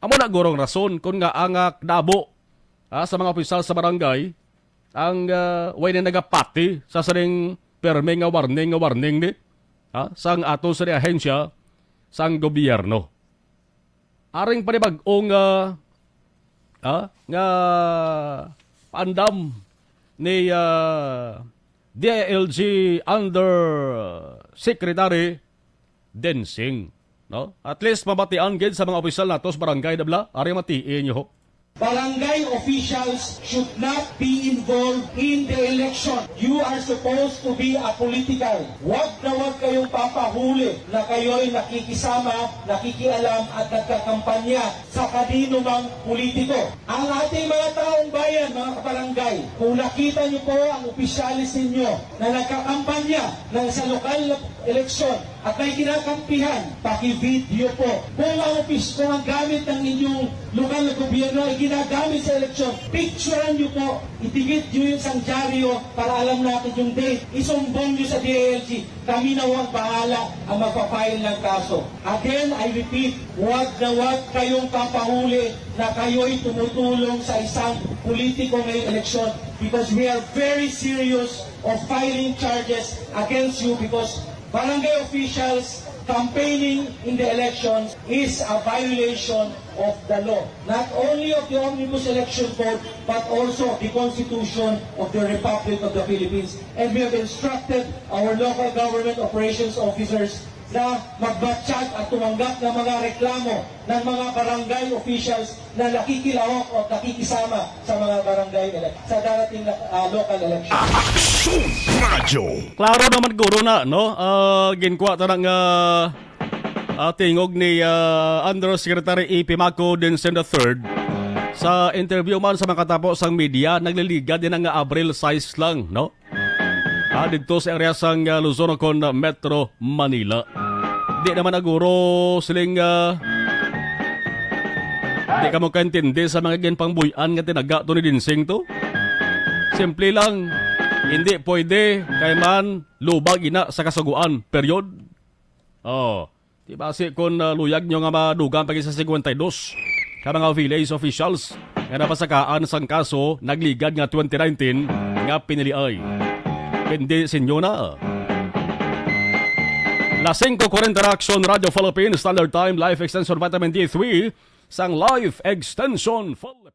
Amo na gurong rason kung nga ang, ah, dabo, ah, sa mga opisyal sa barangay, ang, ah, way na nagapati sa sining permi nga warning, nga warning ni, ah, sang ato sa ahensya sang gobyerno. Aring panibag-ong, ah, ah, nga paandam ni, ah, D I L G Undersecretary Densing, no? At least mabatian gid sa mga opisyal nato sa barangay, di bla? Ari matiin niyo, ho. Barangay officials should not be involved in the election. You are supposed to be apolitical. Wag na wag kayong papahuli na kayo'y nakikisama, nakikialam at nagkakampanya sa kanino mang politiko. Ang ating mga taong bayan, mga kabarangay, kung nakita niyo po ang opisyales ninyo na nagkakampanya ng sa lokal na eleksyon at may kinakampihan, paki-video po. Kung ang opis-, kung ang gamit ng inyong lokal na gobyerno ay ginagamit sa eleksyon, picturean niyo po, idikit niyo yun sa dyaryo para alam natin yung date. Isumbong niyo sa D I L G. Kami na ang bahala ang magpa-file ng kaso. Again, I repeat, wag na wag kayong papahuli na kayo'y tumutulong sa isang politiko ngayong eleksyon because we are very serious of filing charges against you because Barangay officials campaigning in the elections is a violation of the law, not only of the Omnibus Election Code, but also of the Constitution of the Republic of the Philippines. And we have instructed our local government operations officers na magbatsyag at tumanggap ng mga reklamo ng mga barangay officials na nakikilahok o nakikisama sa mga barangay elec-, sa darating na, ah, local election. Aksyon Radyo. Klaro naman guro na, no? Ah, ginkuha ta na nga, ah, tingog ni, ah, Undersecretary A P Maco Dinsing the third. Sa interview man sa makatapo sang media, nagliligad din nga Abril sais lang, no? Ah, didto sa area sang, ah, Luzon o kon, ah, Metro Manila. Di naman aguro siling, ah, di ka mo kaintindi sa mga ginpangbuy-an nga tinaga to ni Dinsing to. Simple lang, hindi pwede kay man lubag ina sa kasugoan, period. Oh, di basi kon, ah, luyag nyo nga madugang pa gid sa singkwenta y dos ka mga village officials nga napasakaan sang kaso nagligad nga twenty nineteen nga piniliay. Pindi sinyo na. Las singko kuwarenta na, Aksyon Radyo Philippines, Standard Time, Life Extension Vitamin D three, sang Life Extension Philippines.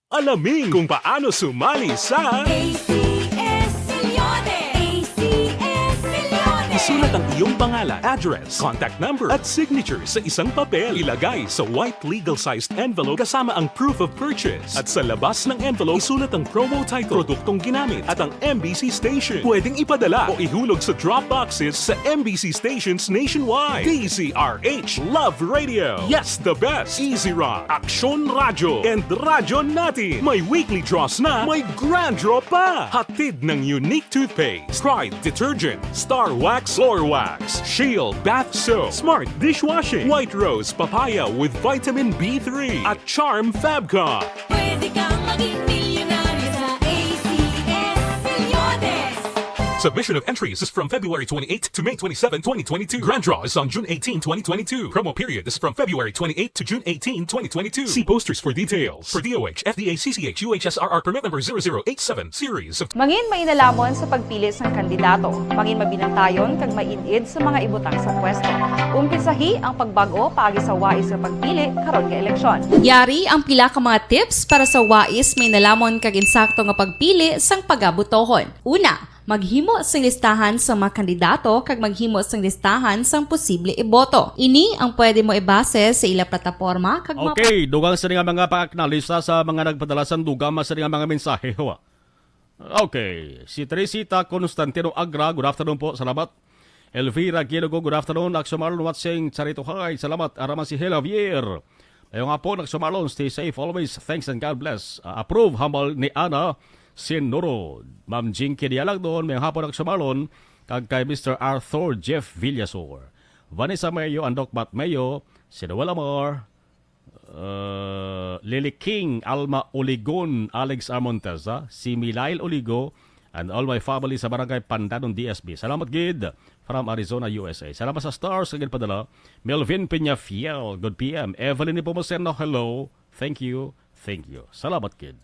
Alamin kung paano sumali sa A C S Millones! A C S Millones! Isulat ang iyong pangalan, address, contact number, at signature sa isang papel. Ilagay sa white legal-sized envelope kasama ang proof of purchase. At sa labas ng envelope, isulat ang promo title, produktong ginamit, at ang M B C station. Pwedeng ipadala o ihulog sa drop boxes sa M B C stations nationwide. D Z R H, Love Radio. Yes, the best. Easy Rock, Aksyon Radyo, and Radyo Natin. May weekly draws na, may grand draw pa. Hatid ng Unique Toothpaste, Pride Detergent, Star Wax Floor Wax, Shield Bath Soap, Smart Dishwashing, White Rose Papaya with Vitamin B three, at Charm Fabcon. Pwede kang maging milyonaryo sa A C S Millones. Submission of entries is from February twenty-eighth to May twenty-seven, twenty twenty-two. Grand draw is on June eighteen, twenty twenty-two. Promo period is from February twenty-eighth to June eighteen, twenty twenty-two. See posters for details. For D O H, F D A, C C H, U H S R R permit number zero zero eight seven, series of Mangin mainalamon sa pagpili sang kandidato. Mangin mabinantayon kag maid-id sa mga ibutang sa pwesto. Umpisahi ang pagbag-o paagi sa wais nga pagpili karon nga eleksyon. Yari ang pila ka mga tips para sa wais, mainalamon kag insakto nga pagpili sang pagabotohon. Una, maghimo sing listahan sa mga kandidato kag maghimo sing listahan sang posible iboto. Ini ang pwede mo ibase sa ila plataporma kag mga Okay, dugang sini nga mga pag-acknowledge sa, sa mga nagpadala sang dugang man sini nga mga mensahe, ho. Okay, si Teresita Constantino Agra, good afternoon po, salamat. Elvira Gilogo, good afternoon. Aksyon Marlon watching Charito High, salamat. Ara man si Hel Javier. Maayong hapon, Aksyon Marlon, stay safe always. Thanks and God bless. Ah, approve, hambal ni Ana Sinurod. Ma'am Jinky Dialagdon, maayong hapon, Aksyon Marlon, kag kay Mister Arthur Jeff Villasor. Vanessa Mayo, Andok Bat Mayo, si Noel Amar, uh, Lily King, Alma Oligon, Alex Armonteza, si Milail Oligo, and all my family sa Barangay Pandanon, D S B. Salamat gid from Arizona, U S A. Salamat sa stars nga ginpadala. Melvin Peñafiel, good P M. Evelyn Nepomuceno, hello. Thank you. Thank you. Salamat gid.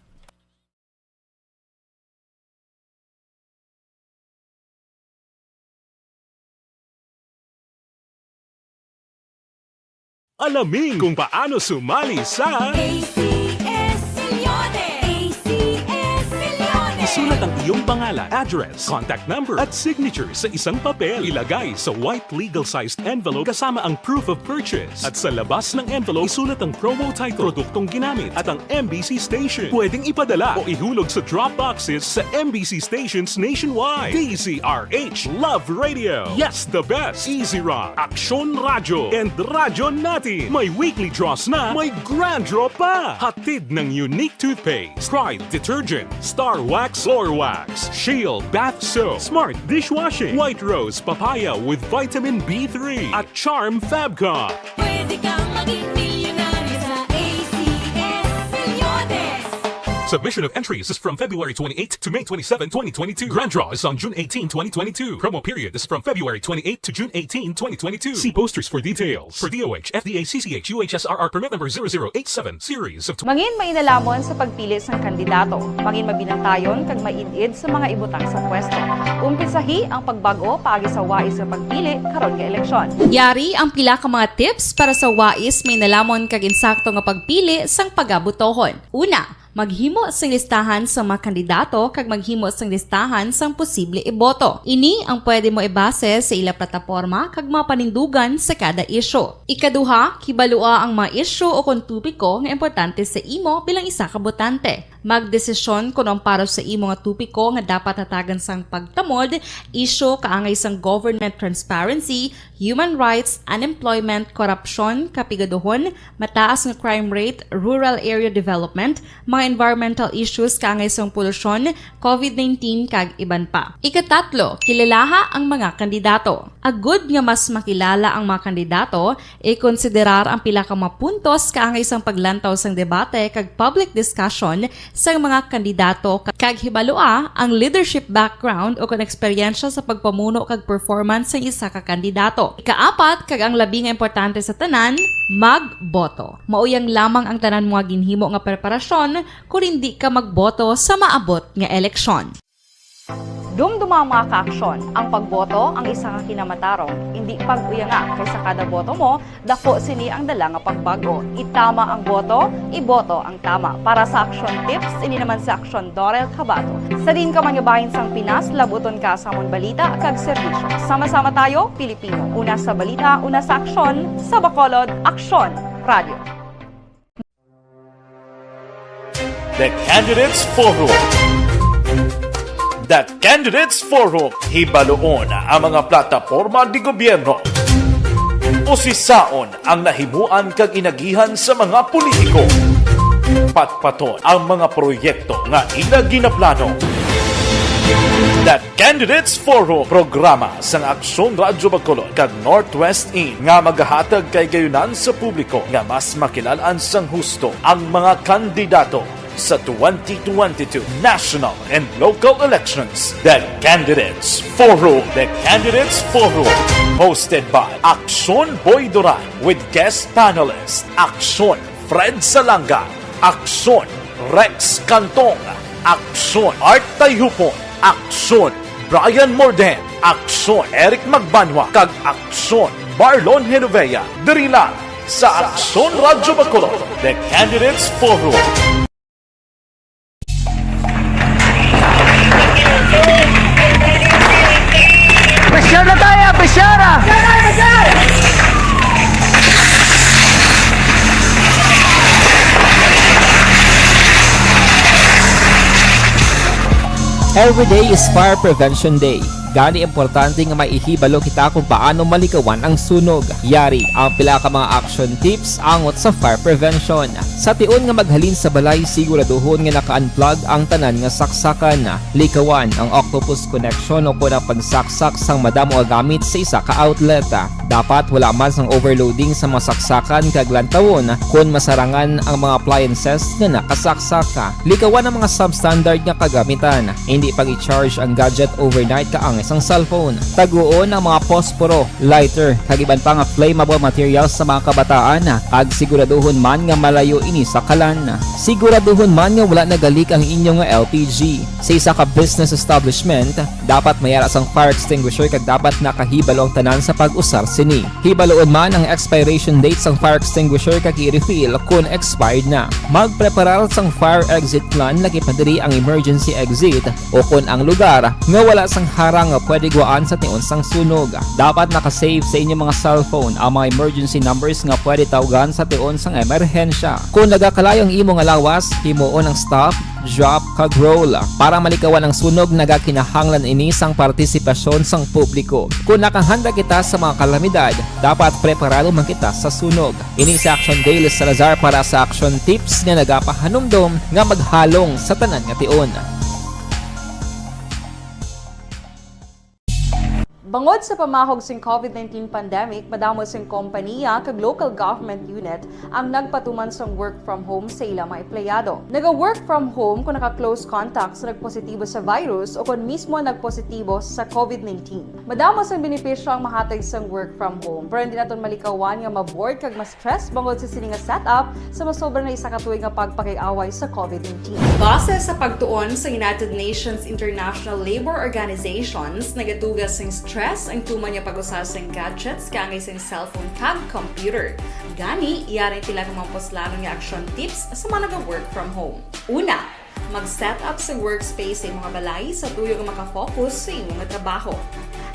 Alamin kung paano sumali sa A C S Millones! A C S Millones! Isulat ang iyong pangalan, address, contact number, at signature sa isang papel. Ilagay sa white legal-sized envelope kasama ang proof of purchase. At sa labas ng envelope, isulat ang promo title, produktong ginamit, at ang M B C station. Pwedeng ipadala o ihulog sa drop boxes sa M B C stations nationwide. D Z R H, Love Radio. Yes, the best. Easy Rock, Aksyon Radyo, and Radyo Natin. May weekly draws na, may grand draw pa. Hatid ng Unique Toothpaste, Pride Detergent, Star Wax Floor Wax, Shield Bath Soap, Smart Dishwashing, White Rose Papaya with Vitamin B three, at Charm Fabcon. Pwede kang maging milyonaryo sa A C S Millones. Submission of entries is from February twenty-eighth to May twenty-seven, twenty twenty-two. Grand draw is on June eighteenth, twenty twenty-two. Promo period is from February twenty-eighth to June eighteenth, twenty twenty-two. See posters for details. For D O H, F D A, C C H, U H S R R permit number zero zero eight seven, series of tw- Mangin mainalamon sa pagpili sang kandidato. Mangin mabinantayon kag maid-id sa mga ibutang sa pwesto. Umpisahi ang pagbag-o paagi sa wais nga pagpili karon nga eleksyon. Yari ang pila ka mga tips para sa wais, mainalamon kag insakto nga pagpili sang pagabotohon. Una, maghimo sing listahan sa mga kandidato kag maghimo sing listahan sang posible iboto. Ini ang pwede mo ibase sa ila plataporma kag mga panindugan sa kada isyu. Ikaduha, kibalua ang mga isyu o kon topiko nga importante sa imo bilang isa ka botante. Magdesisyon kon ang para sa imo nga topiko nga dapat hatagan sang pagtamod, isyu kaangay sang government transparency, human rights, unemployment, korupsyon, kapigaduhon, mataas nga crime rate, rural area development, mga environmental issues kaangay sang polusyon, covid nineteen, kag iban pa. Ikatatlo, kilalaha ang mga kandidato. Agud nga mas makilala ang mga kandidato, ikonsiderar ang pila ka mga puntos kaangay sang paglantaw sang debate kag public discussion sang mga kandidato, kag hibalua ang leadership background o kon eksperyensya sa pagpamuno kag performance sang isa ka kandidato. Ikaapat, kag ang labi nga importante sa tanan, magboto. Mauyang lamang ang tanan mo nga ginhimo nga preparasyon kon indi ka magboto sa maabot nga eleksyon. Dumduma ang mga kaaksyon. Ang pagboto ang isa ka kinamatarong. Indi pag-uyanga, kay sa kada boto mo, dako sini ang dala nga pagbago. Itama ang boto, iboto ang tama. Para sa Aksyon Tips, ini naman si Aksyon Dorel Cabato. Sa diin ka man nga bahin sang Pinas, labuton ka sa amon balita kag serbisyo. Sama-sama tayo, Pilipino. Una sa balita, una sa aksyon, sa Bacolod, Aksyon Radio. The Candidates Forum. The Candidates Forum, hibaluon ang mga plataporma di gobyerno. Usisaon ang nahimuan kag inagihan sa mga politiko. Patpaton ang mga proyekto nga ila ginaplano. The Candidates Forum, programa sang Aksyon Radyo Bacolod kag Northwest In nga magahatag kahigayonan sa publiko nga mas makilalaan sang husto ang mga kandidato sa twenty twenty-two national and local elections. The Candidates Forum. The Candidates Forum, hosted by Aksyon Boy Duran with guest panelist Aksyon Fred Salanga, Aksyon Rex Cantong, Aksyon Art Tayhupon, Aksyon Brian Morden, Aksyon Eric Magbanwa, kag Aksyon Marlon Genovea, diri lang sa Aksyon Radyo Bacolod, The Candidates Forum. Pressure na tayo, pressure! Every day is Fire Prevention Day. Gani, importante nga may ihibalo kita kung paano malikawan ang sunog. Yari ang pila ka mga action tips angot sa fire prevention. Sa tion nga maghalin sa balay, siguraduhon nga naka-unplug ang tanan nga saksakan. Likawan ang octopus connection o kon ang pagsaksak sang madamo nga gamit sa isa ka outlet. Dapat wala man sang overloading sa mga saksakan kag lantawon kon masarangan ang mga appliances nga nakasaksak. Likawan ang mga substandard nga kagamitan. Indi pag-i-charge ang gadget overnight kaangay sang cellphone. Taguon ang mga posporo, lighter, kag iban pa nga flammable materials sa mga kabataan, kag siguraduhon man nga malayo ini sa kalan. Siguraduhon man nga wala nagalik ang inyo nga L P G. Sa isa ka business establishment, dapat may ara sang fire extinguisher kag dapat nakahibalo ang tanan sa pag-usar sini. Hibaluon man ang expiration date sang fire extinguisher kag i-refill kon expired na. Magpreparar sang fire exit plan, lakip na diri ang emergency exit o kon ang lugar nga wala sang harang nga pwede guwaan sa tion sang sunog. Dapat naka-save sa inyo mga cellphone ang mga emergency numbers nga pwede tawgan sa tion sang emerhensya. Kon nagakalayo ang imo nga lawas, himuon ang stop, drop, kag roll. Para malikawan ang sunog, nagakinahanglan ini sang partisipasyon sang publiko. Kon nakahanda kita sa mga kalamidad, dapat preparado man kita sa sunog. Ini si Action Dale Salazar para sa Action Tips nga nagapahanumdom nga maghalong sa tanan nga tion. Bangod sa pamahog sing COVID nineteen pandemic, madamo sing kompaniya kag local government unit ang nagpatuman sang work from home sa ila mga empleyado. Naga-work from home kung naka-close contact sa nagpositibo sa virus o kon mismo nagpositibo sa COVID nineteen. Madamo sang benepisyo ang mahatag sang work from home, pero hindi naton malikawan nga ma-bored kag ma-stress bangod sa sini nga setup sa masobra na isa ka tuig nga pagpakig-away sa COVID nineteen. Base sa pagtuon sa United Nations International Labour Organizations, nagatuga sing stress ang tuman nga pag-usa sing gadgets kaangay sing cellphone kag computer. Gani, yari pila ka mga puslanon nga action tips sa mga naga-work from home. Una, mag-set up sa workspace sa imong balay sa tuyo nga makafocus sa imo nga trabaho.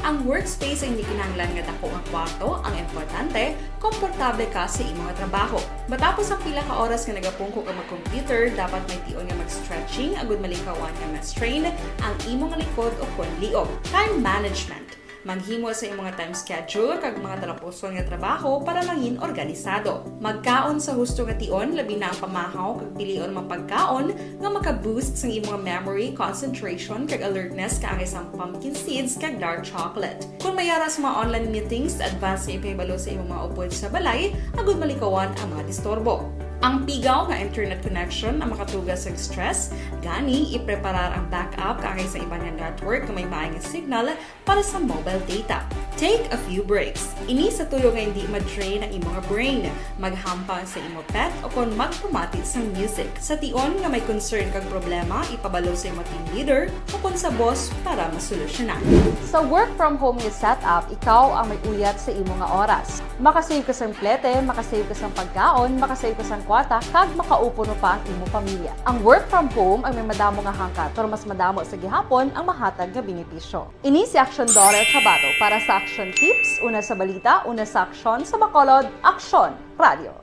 Ang workspace ay hindi kinahanglan nga dako nga kwarto, ang importante, komportable ka sa imo nga trabaho. Matapos ang pila ka oras nga nagapungko ka mag-computer, dapat may tion nga mag-stretching agud malikawan nga ma-strain ang imo nga likod o kon liog. Time management. Maghimo sa imo nga time schedule kag mga talapuson nga trabaho para mangin organisado. Magkaon sa husto nga tion, labi na ang pamahaw kag pilion mga pagkaon nga maka-boost sang imo nga memory, concentration, kag alertness kaangay sang pumpkin seeds kag dark chocolate. Kung may ara sa mga online meetings, advance nga ipahibalo sa imo mga upod sa balay agud malikawan ang mga disturbo. Ang pigaw nga internet connection ang makatuga sa stress, gani ipreparar ang backup kaangay sa iban nga network nga may maay nga signal para sa mobile data. Take a few breaks. Ini sa tuyo nga hindi ma-drain ang imo nga brain. Maghampang sa imo pet o kon magpamati sang music. Sa tion nga may concern kag problema, ipabalo sa imo team leader o kon sa boss para masolusyonan. Sa work from home nga setup, ikaw ang may uyat sa imo nga oras. Makasave ka sang plete, makasave ka sang pagkaon, makasave ka sang kwarta, kag makaupo no pa ang imo pamilya. Ang work from home ang may madamo nga hangkat, pero mas madamo sa gihapon ang mahatag nga benepisyo. Ini si Aksyon Doret Habato para sa Aksyon Tips, una sa balita, una sa aksyon, sa Bacolod, Aksyon Radio.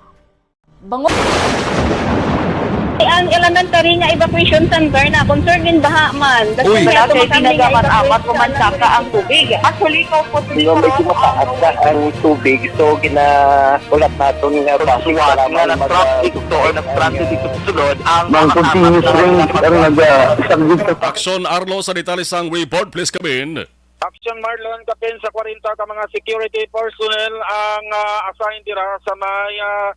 Bango. Ang elementary nga evacuation center na concern in baha man. Uy. Wala kay ginagamit-amat, kumansaka ang tubig. Actually, ikaw po, Hindi mo medyo mataas na ang tubig, so ginahulat naton nga base nga para na mag- traffic to or nag-transit dito sa sulod ang Mang mga continuous tama rain na ang nagasaglit sa Aksyon Arlo, sa detalye sang report, please come in. Action Marlon, kapin sa kwarenta ka mga security personnel ang, ah, assigned dira sa may, ah,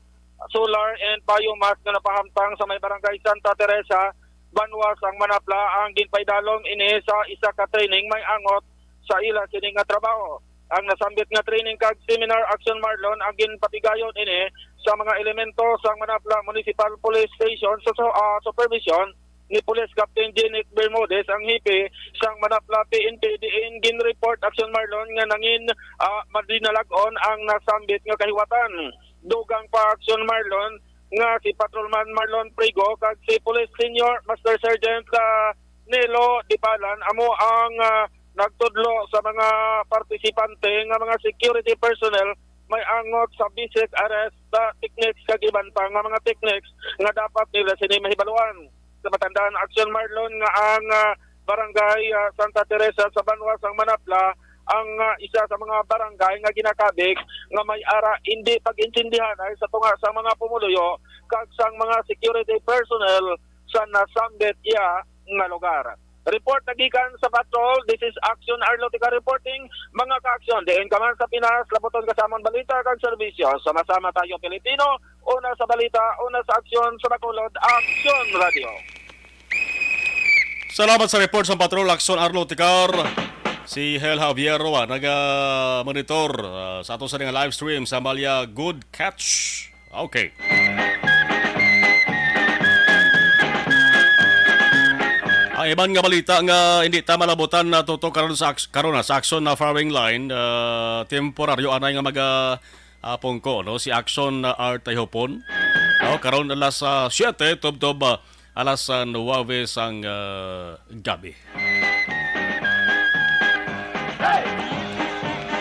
solar and biomass nga napahamtang sa may barangay Santa Teresa, banwa sang Manapla, ang ginpaidalom ini sa isa ka training may angot sa ila sini nga trabaho. Ang nasambit nga training kag seminar, Action Marlon, ang ginpatigayon ini sa mga elemento sang Manapla Municipal Police Station sa su-, ah, supervision ni Police Captain Jenick Bermudez, ang hepe sang Manapla P N P, diin ginreport, Action Marlon, nga nangin, ah, madinalag-on ang nasambit nga kahiwatan. Dugang pa, Action Marlon, nga si Patrolman Marlon Prigo kag si Police Senior Master Sergeant, ah, Nelo Dipalan amo ang, ah, nagtudlo sa mga partisipante nga mga security personnel may angot sa basic arrest, ah, techniques kag iban pa nga mga techniques nga dapat nila sini mahibaluan. Sa matandaan, Action Marlon, nga ang, ah, barangay, ah, Santa Teresa sa banwa sang Manapla ang, ah, isa sa mga barangay nga ginakabig nga may ara hindi pag-intindihanay sa tunga sang mga pumuluyo kag sang mga security personnel sa nasambit iya nga lugar. Report nagikan sa patrol, this is Action Arlotica reporting. Mga ka-aksyon, diin ka man sa Pinas, labuton ka sa amon balita kag serbisyo. Sama-sama tayo, Pilipino. Una sa balita, una sa aksyon, sa Bacolod, Aksyon Radio. Salamat sa report sa Patrol, Aksyon Arlo Ticar. Si Hel Javier Roa, naga-monitor, ah, sa ato sa nga live stream sa Amalia. Good catch. Okay. Ang iban nga balita nga hindi ta malabutan na tutok karon sa aks-, karon na sa Aksyon na firing line, ah, temporaryo anay nga maga, ah, pungko, no? Si Aksyon na Art Tayhopon. No? Karon alas, ah, siyete, tubtob, ah, alas, ah, nuwebe sang, ah, gabi.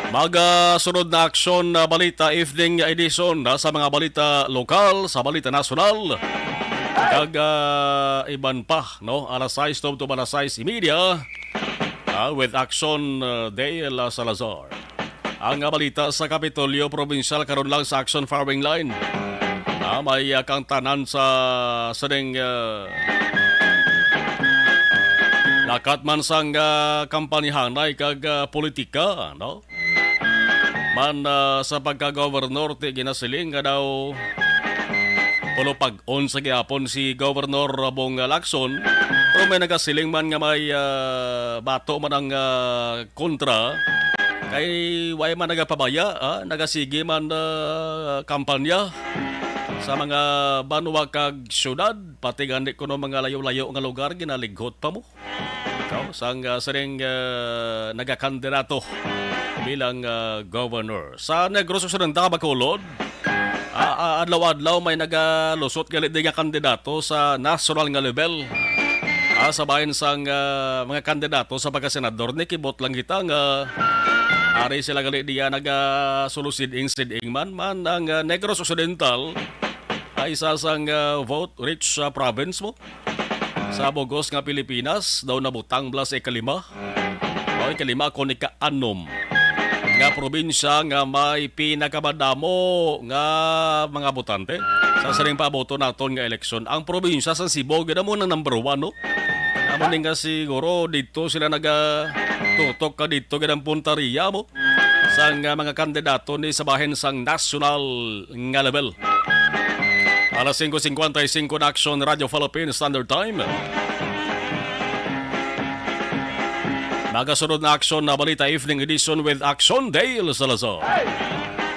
Magasunod na Aksyon na Balita Evening Edition na sa mga balita lokal, sa balita nasyonal, kag, ah, iban pa, no? Alas sais tubtob alas sais y media, ah, with Aksyon, ah, Dale Salazar. Ang, ah, balita sa Kapitolyo Probinsyal karon lang sa Aksyon Firing Line. Ah, may, ah, kang tanan sa sining, ah, Akat man sang, ah, kampanyahanay kag, ah, politika, no? Man, ah, sa pagka-gobernador, ti ginasiling nga daw pulupag-on sa gihapon si Governor Bong Lacson. Pero may nagasiling man nga may, ah, bato man ang, ah, kontra. Kay way man nagapabaya, ah, nagasige man, ah, kampanya sa mga banwa kag syudad, pati gani kuno mga layo-layo nga lugar, ginalighot pa mo. Ikaw, sang, ah, sining, ah, nagakandidato bilang, ah, governor. Sa Negros Occidental, Bacolod, ah, ah, adlaw-adlaw may nagalusot gali di nga kandidato sa national nga level. Ah, sa bahin sang, ah, mga kandidato sa pagkasenador, ni kibot lang kita nga ari sila gali diya nagasulusiding-siding man. Man ang, ah, Negros Occidental ay isa sang, ah, vote rich, ah, province mo. Sa bugos nga Pilipinas, daw nabutang bala sa ikalima. O ikalima kon ika-anom nga probinsya nga may pinakamadamo nga mga botante sa sining paaboto naton nga eleksyon. Ang probinsya sa Cebu, gid mo na number one, no? Amo ni nga siguro dito sila nagatutok ka dito, gid ang puntaria mo sang, ah, mga kandidato ni sa bahin sang national nga level. Alas singko singkwenta y singko na, Aksyon Radio Philippine Standard Time. Magasunod na Aksyon na Balita Evening Edition with Aksyon Dale Salazar.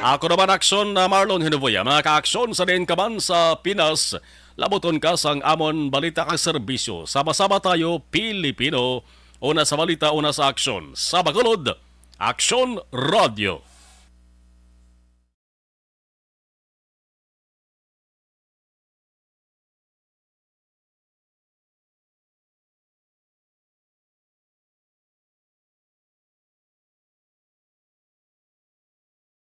Ako naman, Aksyon na Marlon Hinuboya. Mga ka-Aksyon, sa diin ka man sa Pinas, labuton ka sang amon balita kag serbisyo. Sama-sama tayo, Pilipino. Una sa balita, una sa aksyon. Sa Bacolod, Aksyon Radio.